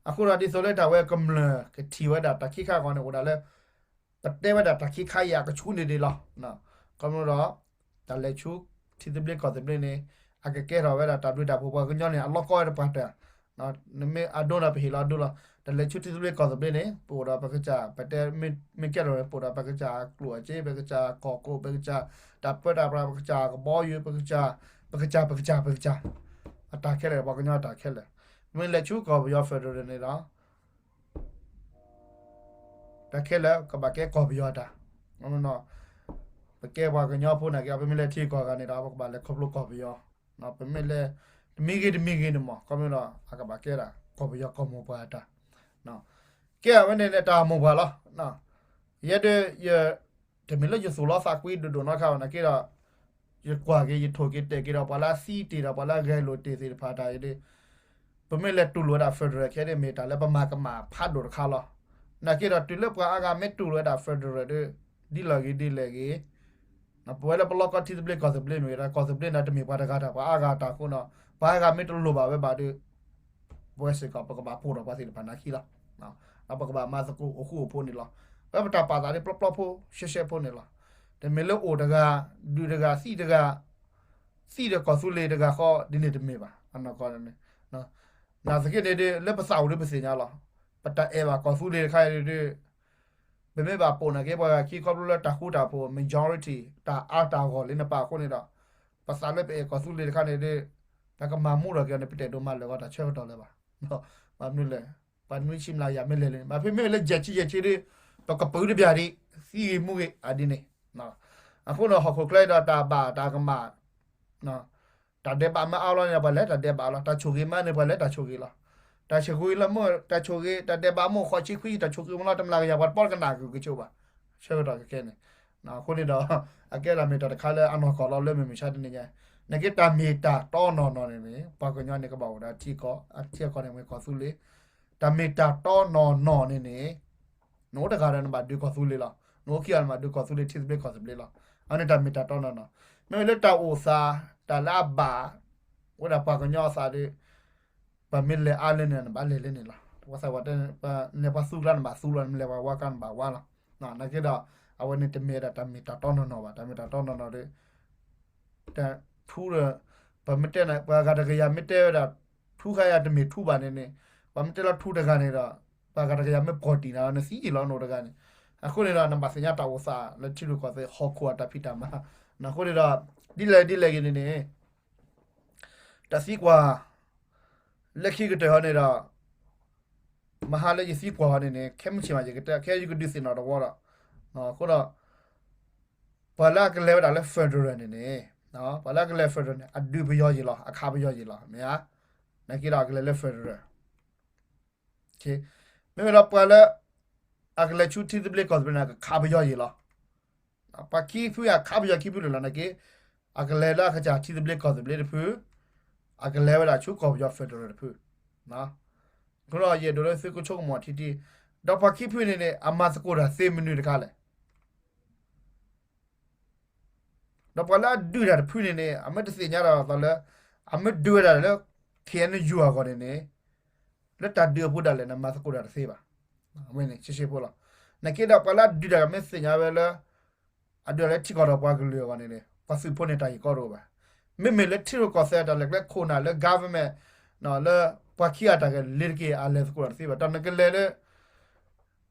အဃိဒီးဒ်သိးလၢတၢ်ဝဲကမျၢၢ်ကထံၣ်ဝဲဒၣ်တၢ်ခံခါအဂီၢ်န့ၣ် အိၣ်ဒၣ်လၢ ပတဲဝဲဒၣ်တၢ်ခံခါအံၤအကဆူးန့ၣ်ဒံးလီၤ. ခီဖျိဒီး တၢ်လဲၤဆူ ထံသဘျ့ကီၢ်သဘျ့န့ၣ် အကကဲထီၣ်ဝဲဒၣ်တၢ်ဘျုးတၢ်ဖှိၣ် ပှၤကညီန့ၣ် အလီၢ်ကီဝဲတပှၤတၢၢ် နမ့ၢ်အဒိန့ၣ် ပဟ့ၣ်လီၤအဒိလီၤ. တၢ်လဲၤဆူထံသဘျ့ကီၢ်သဘျ့န့ၣ် ပအိၣ်ဒီးပကစၢ် ပတဲမ့ၢ်ကဲထီၣ်န့ၣ် ပအိၣ်ဒီးပကစၢ်ကျိၣ်အစ့ ပကစၢ်ကီၢ်ကိး ပကစၢ်တၢ်ပၢတၢ်ပြး ပကစၢ်ကဘီယူၤ ပကစၢ် ပကစၢ် ပကစၢ် ပကစၢ် အတၢ်ခဲလၢာ် ပှၤကညီအတၢ်ခဲလၢာ်. မ့ၢ်လဲၤဆူကီၢ်ပယီၤ federal န့ၣ်ဒီး တၢ်ခဲလၢာ် ကဘၣ်ကဲကီၢ်ပယီၤတၢ်, ပကဲပှၤကညီဖိနာ်က့ ပမ့ၢ်လဲၤထံကီၢ်ဂၤန့ၣ်ဒီး ပကဘၣ်လဲၤခီဖျိကီၢ်ပယီၤ, ပမ့ၢ်လဲၤ တမံၤဂ့ၤတမံၤဂ့ၤန့ၣ်မး ခီဖျိဒီး အကဘၣ်ကဲဒၣ် ကီၢ်ပယီၤကီၢ်မိၢ်ပှၢ်တၢ်, ကဲအဝဲန့ၣ်န့ၣ် တၢ်မိၢ်ပှၢ်လီၤ. ယဲဒၣ်ယ တမ့ၢ်လၢယသိၣ်လီၤသးကွံဒိၣ်ဒိၣ်နီတခါဘၣ်နာ်က့ဒီး ယကွၢ်က့ၤ ယထိၣ်က့ၤတဲာ်က့ၤဒီး ပှၤလၢအသံတ့ၢ်ဒီး ပှၤလၢအဂဲၤလိာ်တ့ၢ်သ့ၣ်တဖၣ်တၢ်အံၤဒီး ပမ့ၢ်လဲၤတူၢ်လိာ်ဝဲဒၣ် federal ခဲအံၤ မ့ၢ်တၢ်လၢပမၤကမၣ်ဖးဒိၣ်တခါလီၤ. နာ်က့ဒီး တုၤလၢပှၤအါဂၤမ့ၢ်တူၢ်လိာ်ဝဲဒၣ် federal ဒီး ဒ်လဲၣ်ဂ့ၤဒ်လဲၣ်ဂ့ၤ ပဝဲလၢပလီၢ်ကီၢ်ထံသဘျ့ကီၢ်သဘျ့မ့ၢ်ဂ့ၤဒီး ကီၢ်သဘျ့န့ၣ် တမ့ၢ်ပှၤတဂၤတၢ် ပှၤအါဂၤတၢ်အဃိဒီး ပှၤအါဂၤမ့ၢ်တလိၣ်ဘၣ်ဝဲဘၣ်ဒီး ပဝဲစ့ၢ်ကီး ပကဘၣ်ပိာ်ထီၣ်ပှၤသ့ၣ်တဖၣ်နာ်ခံလီၤ. ဒီးပကဘၣ်မၤသကိးအိၣ်ဃူအိၣ်ဖိးန့ၣ်လီၤ. ပဝဲပတၢ်ပာ်သးဒ်ပျီပျီဖိ ရှဲရှဲဖိန့ၣ်လီၤ. တမ့ၢ်လၢအိၣ်တဂၤ ဒုးတဂၤ သံတဂၤ သံဒီးကီၢ်သူလ့ၤတဂၤဃီ ဒ်န့ၣ်တမ့ၢ်ဘၣ်. နာ်သက့န့ၣ်ဒီး လၢပသးအိၣ်ဒီးပသ့ၣ်ညါလီၤ. ပတၢ်အဲၣ်ဘၣ်ကီၢ်သူလ့ၤတခါအံၤဒီး ပမ့ၢ်ဘၣ်ပိာ်နာ်က့ ပှၤဂၤခံခီဖျိလၢတၢ်ဃူတၢ်ဖိး majority တၢ်အါတၢ်ဂီၢ်လၢနပာ်အဃိန့ၣ်ဒီး ပသးလၢပအဲၣ်ကီၢ်သူလ့ၤတခါန့ၣ်ဒီး ပကမၤမူထီၣ်က့ၤအီၤန့ၣ် ပတအဲၣ်ဒိးမၤလၢာ်ဂီၤတၢ်ဆၢကတီၢ်လၢၤဘၣ်. ဘၣ်မနုၤလဲၣ် ပှၤနွံဆံမျးကယၤမ့ၢ်လဲၤလံန့ၣ် ဘၣ်ဖဲမ့ၢ်လၢယဲၢ်ဆံယဲၢ်ဆံဒီး ပကပုာ်တဘျီဒံး သံဂ့ၤမူဂ့ၤအဒ်န့ၣ် အဃိန့ၣ် ဟီၣ်ခိၣ်ချၢဒီးတၢ်ဘၣ်တၢ်ကမၣ် တၢ်ဒဲးဘးမ့ၢ်အါလီၤန့ၣ် ပှၤလဲၤတၢ်ဒဲးဘးလီၤ. တၢ်ဆိၣ်ဂ့ၤမ့ၢ်န့ၣ် ပှၤလဲၤတၢ်ဆိၣ်ဂ့ၤလီၤ. တၢ်ဆိၣ်ဂ့ၤလၢမ့ၢ် တၢ်ဆိၣ်ဂ့ၤ တၢ်ဒဲးဘးမိၣ်ဃိးဆံခွံ တၢ်ဆိၣ်ဂ့ၤမ့ၢ်လီၤ တမျးကယၤပှၤတပီၢ်တကနၣ်ကကဆိးဘၣ်, ဆၢကတီၢ်ခဲကဲန့ၣ်, အဃိန့ၣ်ဒီး အကဲဒၣ်မ့ၢ်တၢ်တခါလၢအနီၢ်ကီၢ်လီၤ လၢမုၢ်မဆါတနံၤညါ, နာ်က့တၢ်မ့ၢ်တၢ်တီနီၢ်နီၢ်န့ၣ်န့ၣ် ပှၤကညီန့ၣ်ကဘၣ်အိၣ်ဒီးထံကီၢ်, အထံအကီၢ်န့ၣ်မ့ၢ်ကီၢ်သူလ့ၤ, တၢ်မ့ၢ်တၢ်တီနီၢ်နီၢ်န့ၣ်န့ၣ် နအိၣ်တဂၤဒီးနဘၣ်ဒုးကီၢ်သူလ့ၤလီၤ, နအိၣ်ခံဂၤနဘၣ်ဒုးကီၢ်သူလ့ၤထံသဘျ့ကီၢ်သဘျ့လီၤ, အန့ၣ်တၢ်မ့ၢ်တၢ်တီနီၢ်နီၢ်, မ့မ့ၢ်လၢတၢ်အိၣ်သး တၢ်လၢအဘၣ် အိၣ်ဒၣ်ပှၤကညီအသးဒီး ပမ့ၢ်လဲၤအါလၢန့ၣ် နဘၣ်လဲၤလၢန့ၣ်လီၤ, ပှၤသးပှၢ်တဲ ပလဲၤပှၤသူကျါနဘၣ်သူလီၤ, နလဲၤပှၤဝါကျါနဘၣ်ဝါလီၤ, နာ်က့ဒီး အဝဲန့ၣ်တမ့ၢ်ဒၣ်တၢ်မ့ၢ်တၢ်တီနီၢ်နီၢ်ဘၣ်, တၢ်မ့ၢ်တၢ်တီနီၢ်နီၢ်ဒီး တၢ်ထူဒီး ပမ့ၢ်တဲန့ၣ် ပှၤဂၤတကယၤမ့ၢ်တဲဝဲဒၣ် ထူခါယၤတမ့ၢ်ထူဘၣ်န့ၣ်န့ၣ်, ပှၤမ့ၢ်တဲလီၤထူတဂၤန့ၣ်ဒီး ပှၤဂၤတကယၤမ့ၢ်ပီၢ်တံၢ်နၤ နသံယံာ်လီၤနအိၣ်တဂၤန့ၣ်, အဃိန့ၣ်ဒီး နဘၣ်သ့ၣ်ညါတၢ်အိၣ်သးလၢထံရူၢ်ကီၢ်သဲးဟီၣ်ခိၣ်အတၢ်ဖံးတၢ်မၤ, အဃိန့ၣ်ဒီး ဒ်လဲၣ်ဒ်လဲၣ်ဂ့ၤန့ၣ်န့ၣ် တၢ်သံကွၢ် လၢခံကတၢၢ်ဟီန့ၣ်ဒီး မဟါလၢယသံကွၢ်ဟီန့ၣ်န့ၣ် ခဲမုၢ်ဆ့ၣ်မး ယကတဲ ခဲယကဒုးသ့ၣ်နီၣ်တဝီဒီး, အဃိဒီး ပှၤလၢအကလဲၤဝဲဒၣ်လၢ federal န့ၣ်န့ၣ်, ပှၤလၢအကလဲၤ federal န့ၣ် အဒုးပယီၤယံာ်လီၤ အခးပယီၤယံာ်လီၤ မ့ၢ်ဧါ, နာ်က့ဒီးအကလဲၤလၢ federal မ့မ့ၢ်ဒီးပှၤလၢ အကလဲၤဆူထံသဘျ့ကီၢ်သဘျ့န့ၣ် ကခးပယီၤယံာ်လီၤ. ပှၤခံဖုအံၤအခးပယီၤခံဖုလၢာ်လီၤ နာ်က့ အကလဲၤလၢအကစၢ်ထံသဘျ့ကီၢ်သဘျ့တဖု, အကလဲၤဝဲဒၣ်ဆူကီၢ်ပယီၤ federal တဖု. အဃိဒီးယအဲၣ်ဒိးလၢသုကဆိကမိၣ်ထံထံ, ဒီးပှၤခံဖုန့ၣ်န့ၣ် အမၤသကိးတၢ်သ့မနုၤတခါလဲၣ်. ဒီးပှၤလၢအဒုးတၢ်တဖုန့ၣ်န့ၣ် အမ့ၢ်တသ့ၣ်ညါဒီးအသးလၢ အမ့ၢ်ဒုးဝဲဒၣ်လၢ KNU အဂီၢ်န့ၣ်န့ၣ် လၢတၢ်ဒုးအပူၤဒၣ်လဲာ်န့ၣ် မၤသကိးတၢ်တသ့ဘၣ်. အဝဲန့ၣ် ရှဲရှဲဖိလီၤ. နာ်က့ဒီးပှၤလၢအဒုးတၢ်မ့ၢ်သ့ၣ်ညါဝဲလၢ အဒုးလၢထံကီၢ်ဒီးပှၤကလုာ်အဂီၢ်န့ၣ်န့ၣ် ပှၤသုးဖိန့ၣ်တၢ်ဂ့ၢ်ကီတအိၣ်ဘၣ်. မ့မ့ၢ်လၢထံရူၢ်ကီၢ်သဲးတၢ်လဲၤကျဲခိၣ်နၢ်လၢ government လၢပှၤခံဂၤတၢ်ဂ့ၢ်လ့ၤတက့ၢ် အလဲၤသကိးတၢ်တသ့ဘၣ်. တၢ်နကလဲၤလၢ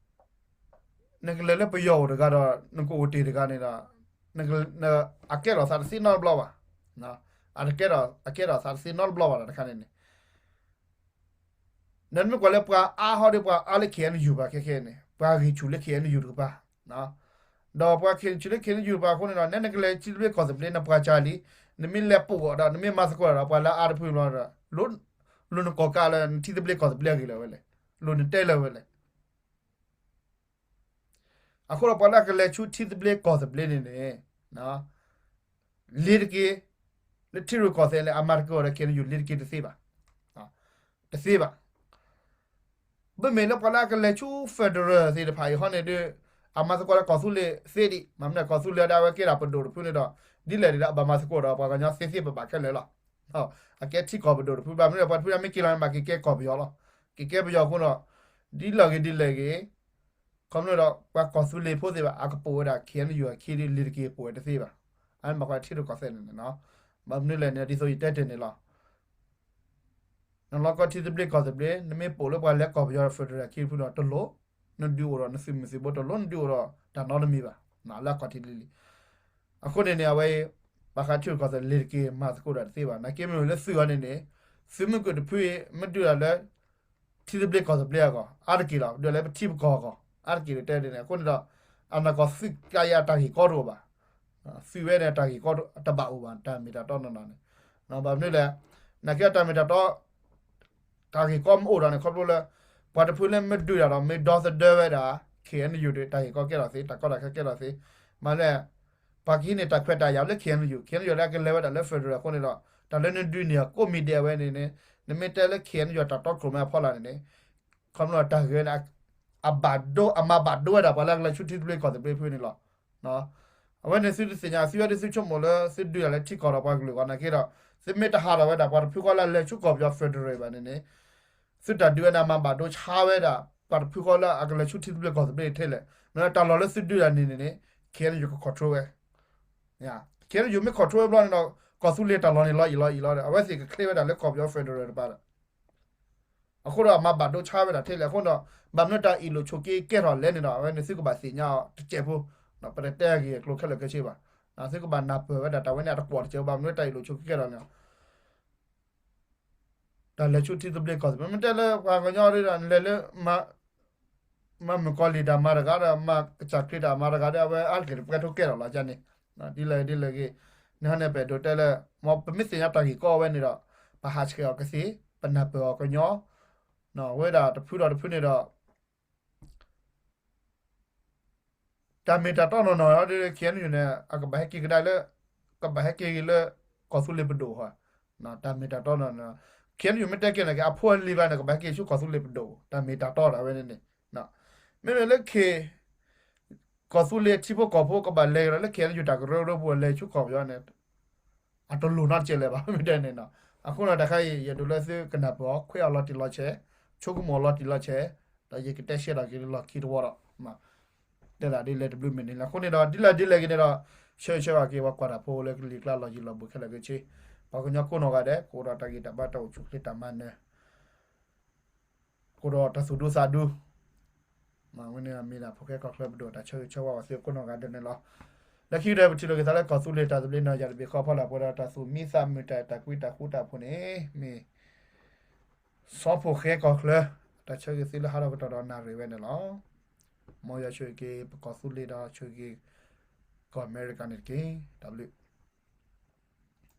နကလဲၤလၢပယီၤအိၣ်တဂၤဒီး နကအိၣ်တ့ၢ်တဂၤန့ၣ်ဒီး အကဲထီၣ်သးတသ့နီတဘျီဘၣ်. အကဲထီၣ် အကဲထီၣ်သးတသ့နီတဘျီဘၣ်ဒီးတခါန့ၣ်န့ၣ် နမ့ၢ်ကွၢ်လၢပှၤအါဟီဒီးပှၤအါလၢ KNU ဘၣ်ခဲခဲန့ၣ် ပှၤဂံၢ်ဆူၣ်လၢ KNU တကပၤ, ဒီးပှၤဂံၢ်ဆူၣ်လၢ KNU တကပၤအဃိန့ၣ်ဒီး နဲနကလဲၤထံသဘျ့ကီၢ်သဘျ့ နပှၤကၢ်လံ, နမ့ၢ်လဲၤပိာ်အီၤဒီး နမ့ၢ်မၤသကိးဒီးပှၤလၢအါတဖုဘျီဒီး လိၣ်နကိးကးလၢနထံသဘျ့ကီၢ်သဘျ့အဂ့ၢ်လၢၤဝဲလဲၣ်, လိၣ်နတဲလၢၤဝဲလဲၣ်. အဃိဒီးပှၤလၢအကလဲၤဆူထံသဘျ့ကီၢ်သဘျ့န့ၣ်န့ၣ် လ့ၤတက့ၢ်, လၢထံရူၢ်ကီၢ်သဲးလၢအမၤသကိးဒီး KNU လ့ၤတက့ၢ်တသ့ဘၣ်, တသ့ဘၣ်. မ့မ့ၢ်လၢပှၤလၢအကလဲၤဆူ federal သ့ၣ်တဖၣ်အံၤဟီန့ၣ်ဒီး အမၤသကိးဒီးကီၢ်သူလ့ၤသ့ဒံး, မ့မ့ၢ်ကီၢ်သူလ့ၤဒၣ်ဝဲကဲဒၣ်ပဒိၣ်တဖုန့ၣ်ဒီး ဒ်လဲၣ်ဒ်လဲၣ်အဘၣ်မၤသကိးဒီးပှၤကညီသ့သ့ဘၣ်ဘၣ်ခဲလၢာ်လီၤ. အကဲထံကီၢ်ပဒိၣ်တဖုဘၣ်မနုၤဒီး ပှၤတဖုဒၣ်မ့ၢ်က့ၤလီၤန့ၣ်ဘၣ်က့ၤကဲကီၢ်ပယီၤလီၤ. က့ၤကဲပယီၤအဃိဒီး ဒ်လဲၣ်ဂ့ၤဒ်လဲၣ်ဂ့ၤ ခီဖျိဒီးပှၤကီၢ်သူလ့ၤဖိသ့ၣ်တဖၣ် အကပိာ်ဝဲဒၣ် KNU အခံဒီး လ့ၤတက့ၢ်ပိာ်ဝဲတသ့ဘၣ်. အမ့ၢ်ကွၢ်ထံရူၢ်ကီၢ်သဲးန့ၣ်န့ၣ် ဘၣ်မနုၤလဲၣ်န့ၣ် ဒ်သိးယတဲတ့ၢ်န့ၣ်လီၤ. နလီၤကီထံသဘျ့ကီၢ်သဘျ့ နမ့ၢ်ပိာ်လၢပှၤလဲၤကီၢ်ပယီၤ federal ခံဖုဒီးတလိၣ်, နဒုးအိၣ်ဒီးနသုးမုၢ်သံၣ်ဘိတလိၣ် နဒုးအိၣ်ဒီးတၢ်နီတမံၤဘၣ်, လၢအခီၣ်ထံးလံၤလံၤ. အဃိန့ၣ်န့ၣ် အဝဲအံၤ ဘၣ်ဃးထံရူၢ်ကီၢ်သဲးလ့ၤတက့ၢ်မၤသကိးတၢ်တသ့ဘၣ်. နာ်က့မ့ၢ်လၢသုးအီၤန့ၣ်န့ၣ် သုးမုၢ်ကၢၢ်တဖုအံၤ မ့ၢ်ဒုးတၢ်လၢ ထံသဘျ့ကီၢ်သဘျ့အဂီၢ် အါတက့ၢ်လီၤ. ဒုးလၢပထံပကီၢ်အဂီၢ် အါတက့ၢ်တဲဒ်န့ၣ် အဃိန့ၣ်ဒီး အနီၢ်ကီၢ်သုးကါယၤတၢ်ဂ့ၢ်ကီတအိၣ်ဘၣ်. သုးဝဲန့ၣ်တၢ်ဂ့ၢ်ကီတဘၣ်အိၣ်ဘၣ် တၢ်မ့ၢ်တၢ်တီနီၢ်နီၢ်န့ၣ်. ဘၣ်မနုၤလဲၣ်, နာ်က့တၢ်မ့ၢ်တၢ်တီ တၢ်ဂ့ၢ်ကီမ့ၢ်အိၣ်ဒီးန့ၣ် ခီဖျိလၢ ပှၤတဖုလၢမ့ၢ်ဒုးတၢ်ဒီး မ့ၢ်ဒီသဒၢဝဲဒၣ် KNU ဒီး တၢ်ဂ့ၢ်ကီကဲထီၣ်သ့ တၢ်ကီတၢ်ခဲကဲထီၣ်သ့. မ့ၢ်လၢ ပှၤကဟံးန့ၢ်တၢ်ခွဲးတၢ်ယာ်လၢ KNU, KNU လၢအကလဲၤဝဲဒၣ်လၢ federal အဃိန့ၣ်ဒီး တၢ်လၢနဒုးန့ၢ်အကိးမံၤဒဲးအဝဲန့ၣ်န့ၣ် နမ့ၢ်တဲလၢ KNU တၢ်တီခိၣ်ရိၣ်မဲအဖီလာ်န့ၣ်န့ၣ် ခီဖျိတၢ်ဂ့ၢ်န့ၣ် အဘၣ်ဒိ အမၤဘၣ်ဒိဝဲဒၣ်ပှၤလၢအကလဲၤဆူထံသဘျ့ကီၢ်သဘျ့ဖုန့ၣ်လီၤ. အဝဲန့ၣ်သုတသ့ၣ်ညါ သုဝဲဒၣ်သုဆိကမိၣ်လၢသုဒုးတၢ်လၢထံကီၢ်ဒီးပှၤကလုာ်အဂီၢ်နာ်က့ဒီး သုမ့ၢ်တဟးထီၣ်ဝဲဒၣ်ပှၤတဖုဃီလၢအလဲၤဆူကီၢ်ပယီၤ federal ဘၣ်န့ၣ်န့ၣ် သုတၢ်ဒုးဝဲန့ၣ် အမၤဘၣ်ဒိဆါဝဲဒၣ် ပှၤတဖုဃီလၢအကလဲၤဆူထံသဘျ့ကီၢ်သဘျ့ထဲလဲၣ်. မ့ၢ်တၢ်လီၢ်လၢသုဒုးတၢ်န့ၣ်န့ၣ်န့ၣ် KNU က control ဝဲ KNU မ့ၢ် control ဝဲဘျီန့ၣ်ဒီး ကီၢ်သူလ့ၤတၢ်လီၢ်န့ၣ်လီၤအံၤလီၤအံၤလီၤဒီး အဝဲသ့ၣ်ကချ့ဝဲဒၣ်လၢကီၢ်ပယီၤ federal တပၤဒီး အဃိဒီးအမၤဘၣ်ဒိဆါဝဲဒၣ်ထဲလဲၣ်အဃိဒီး ဘၣ်မနုၤတၢ်အ့ၣ်လိာ်ဆိးက့ကဲထီၣ်လဲၣ်န့ၣ်ဒီး အဝဲန့ၣ်သုကဘၣ်သ့ၣ်ညါအီၤတစဲးဖိ, ပတတဲအဂ့ၢ်အကျိၤခဲလၢာ်ခဲဆ့ဘၣ်. သုကဘၣ်နၢ်ပၢၢ်ဝဲဒၣ်တၢ်ဝဲန့ၣ်အတကွီၣ်တစဲးဖိ ဘၣ်မနုၤတၢ်အ့ၣ်လိာ်ဆိးက့ကဲထီၣ်န့ၣ် တၢ်လဲၤဆူထံသဘျ့ကီၢ်သဘျ့ မ့ၢ်တဲလၢပှၤကညီဒ်ဒီး နလဲၤလၢ မၤမုၣ်ကီၤလံၢ်တၢ်မၤတဂၤဒီး မၤကစၢ်ခရံာ်တၢ်မၤတဂၤဒီး အဝဲအါတက့ၢ်တပှဲၤထိကဲထီၣ်လီၤန့ၣ်, ဒ်လဲၣ်ဒ်လဲၣ်ဂ့ၤ, နဟါန့ၣ် ပအဲၣ်ဒိးတဲလၢ မ်ပမ့ၢ်သ့ၣ်ညါတၢ်ဂ့ၢ်ကီအဝဲန့ၣ်ဒီး ပဟးဆှဲးအီၤကသ့, ပနၢ်ပၢၢ်အီၤကညီ အဝဲဒၣ်တဖုဒီးတဖုန့ၣ်ဒီး တၢ်မ့ၢ်တၢ်တီနီၢ်နီၢ်ဒီး ခ့ၣ်အဲၣ်ယူၣ်န့ၣ် အကဘၣ်ဟဲက့ၤကဒါလၢ ကဘၣ်ဟဲက့ၤလၢ ကီၢ်သူလ့ၤပဒိၣ်ဧါ. တၢ်မ့ၢ်တၢ်တီနီၢ်နီၢ် ခ့ၣ်အဲၣ်ယူၣ်မ့ၢ်တဲက့ၤန့ၣ်က့ၤ အဖိအလံၤဘၣ်န့ၣ် ကဘၣ်ဟဲက့ၤဆူကီၢ်သူလ့ၤပဒိၣ် တၢ်မ့ၢ်တၢ်တီဒီးဝဲန့ၣ်န့ၣ် မ့မ့ၢ်လၢခ့ၣ် ကီၢ်သူလ့ၤထံဖိကီၢ်ဖိကဘၣ်လဲၤကဒီးလၢ ခ့ၣ်အဲၣ်ယူၣ် တၢ်ကရၢကရိပူၤလဲၤဆူကီၢ်ပယီၤန့ၣ် အတလိၣ်နီတစဲးလၢၤဘၣ် မ့ၢ်တဲန့ၣ်နီၤ. အဃိန့ၣ်တခါအံၤ ယအဲၣ်ဒိးလၢသုကနၢ်ပၢၢ်အီၤ ခွဲးအီၤလီၤတံၢ်လီၤဆဲး, ဆိကမိၣ်အီၤလီၤတံၢ်လီၤဆဲး, ဒီးယကတဲရှဲဒီးက့ၤလၢလီၢ်ခံတဝီဒီး တဲဒၣ်ဒ်လဲၣ်တဘျုးမ့ၢ်န့ၣ်လီၤ. အဃိန့ၣ်ဒီး ဒ်လဲၣ်ဒ်လဲၣ်ဂ့ၤန့ၣ်ဒီး ဆၢဂ့ၤဆၢဝါက့ၤ ပှၤကွၢ်တၢ်ဖိလၢကလံၤကျါလီၢ်ယံၤလီၢ်ဘူးခဲလၢာ်ခဲဆ့, ပှၤကညီကိးနီၢ်ဂၤဒဲး ကအိၣ်ဒီးတၢ်ဂံၢ်တၢ်ဘါ တၢ်အိၣ်ဆူၣ်အိၣ်ချ့ တၢ်မၤနၢၤ ကအိၣ်ဒီးတၢ်သူၣ်ဒူသးဒူ မ့ၢ်ဝဲန့ၣ်မ့ၢ်ဒၣ် ဖိၣ်ဃဲကီၢ်ချၢပဒိၣ် တၢ်ဆၢဂ့ၤဆၢဝါဘၣ်သုကိးနီၢ်ဂၤဒဲးန့ၣ်လီၤ. လၢခံကတၢၢ် ပထံၣ်လိာ်က့ၤသးလၢ ကီၢ်သူလ့ၤတၢ်သဘျ့နီၢ်ယၤတဘ့ၣ်ဃီဖီလာ် ပှဲၤဒီးတၢ်သူၣ်မံသးမုာ် တၢ်အဲၣ်တၢ်ကွံ တၢ်ဃူတၢ်ဖိးန့ၣ် မ့ၢ် စီၤဖိၣ်ဃဲကီၢ်ချၢ တၢ်ဆၢဂ့ၤသုလၢဟးထီၣ်ကတီၢ်ဒီးနၣ်ရံၣ်ဝဲန့ၣ်လီၤ. မ်ယွၤဆိၣ်ဂ့ၤက့ၤပကီၢ်သူလ့ၤဒီးဆိၣ်ဂ့ၤက့ၤ ကီၢ်အမဲရကၤန့ၣ်တက့ၢ်. တၢ်ဘျုး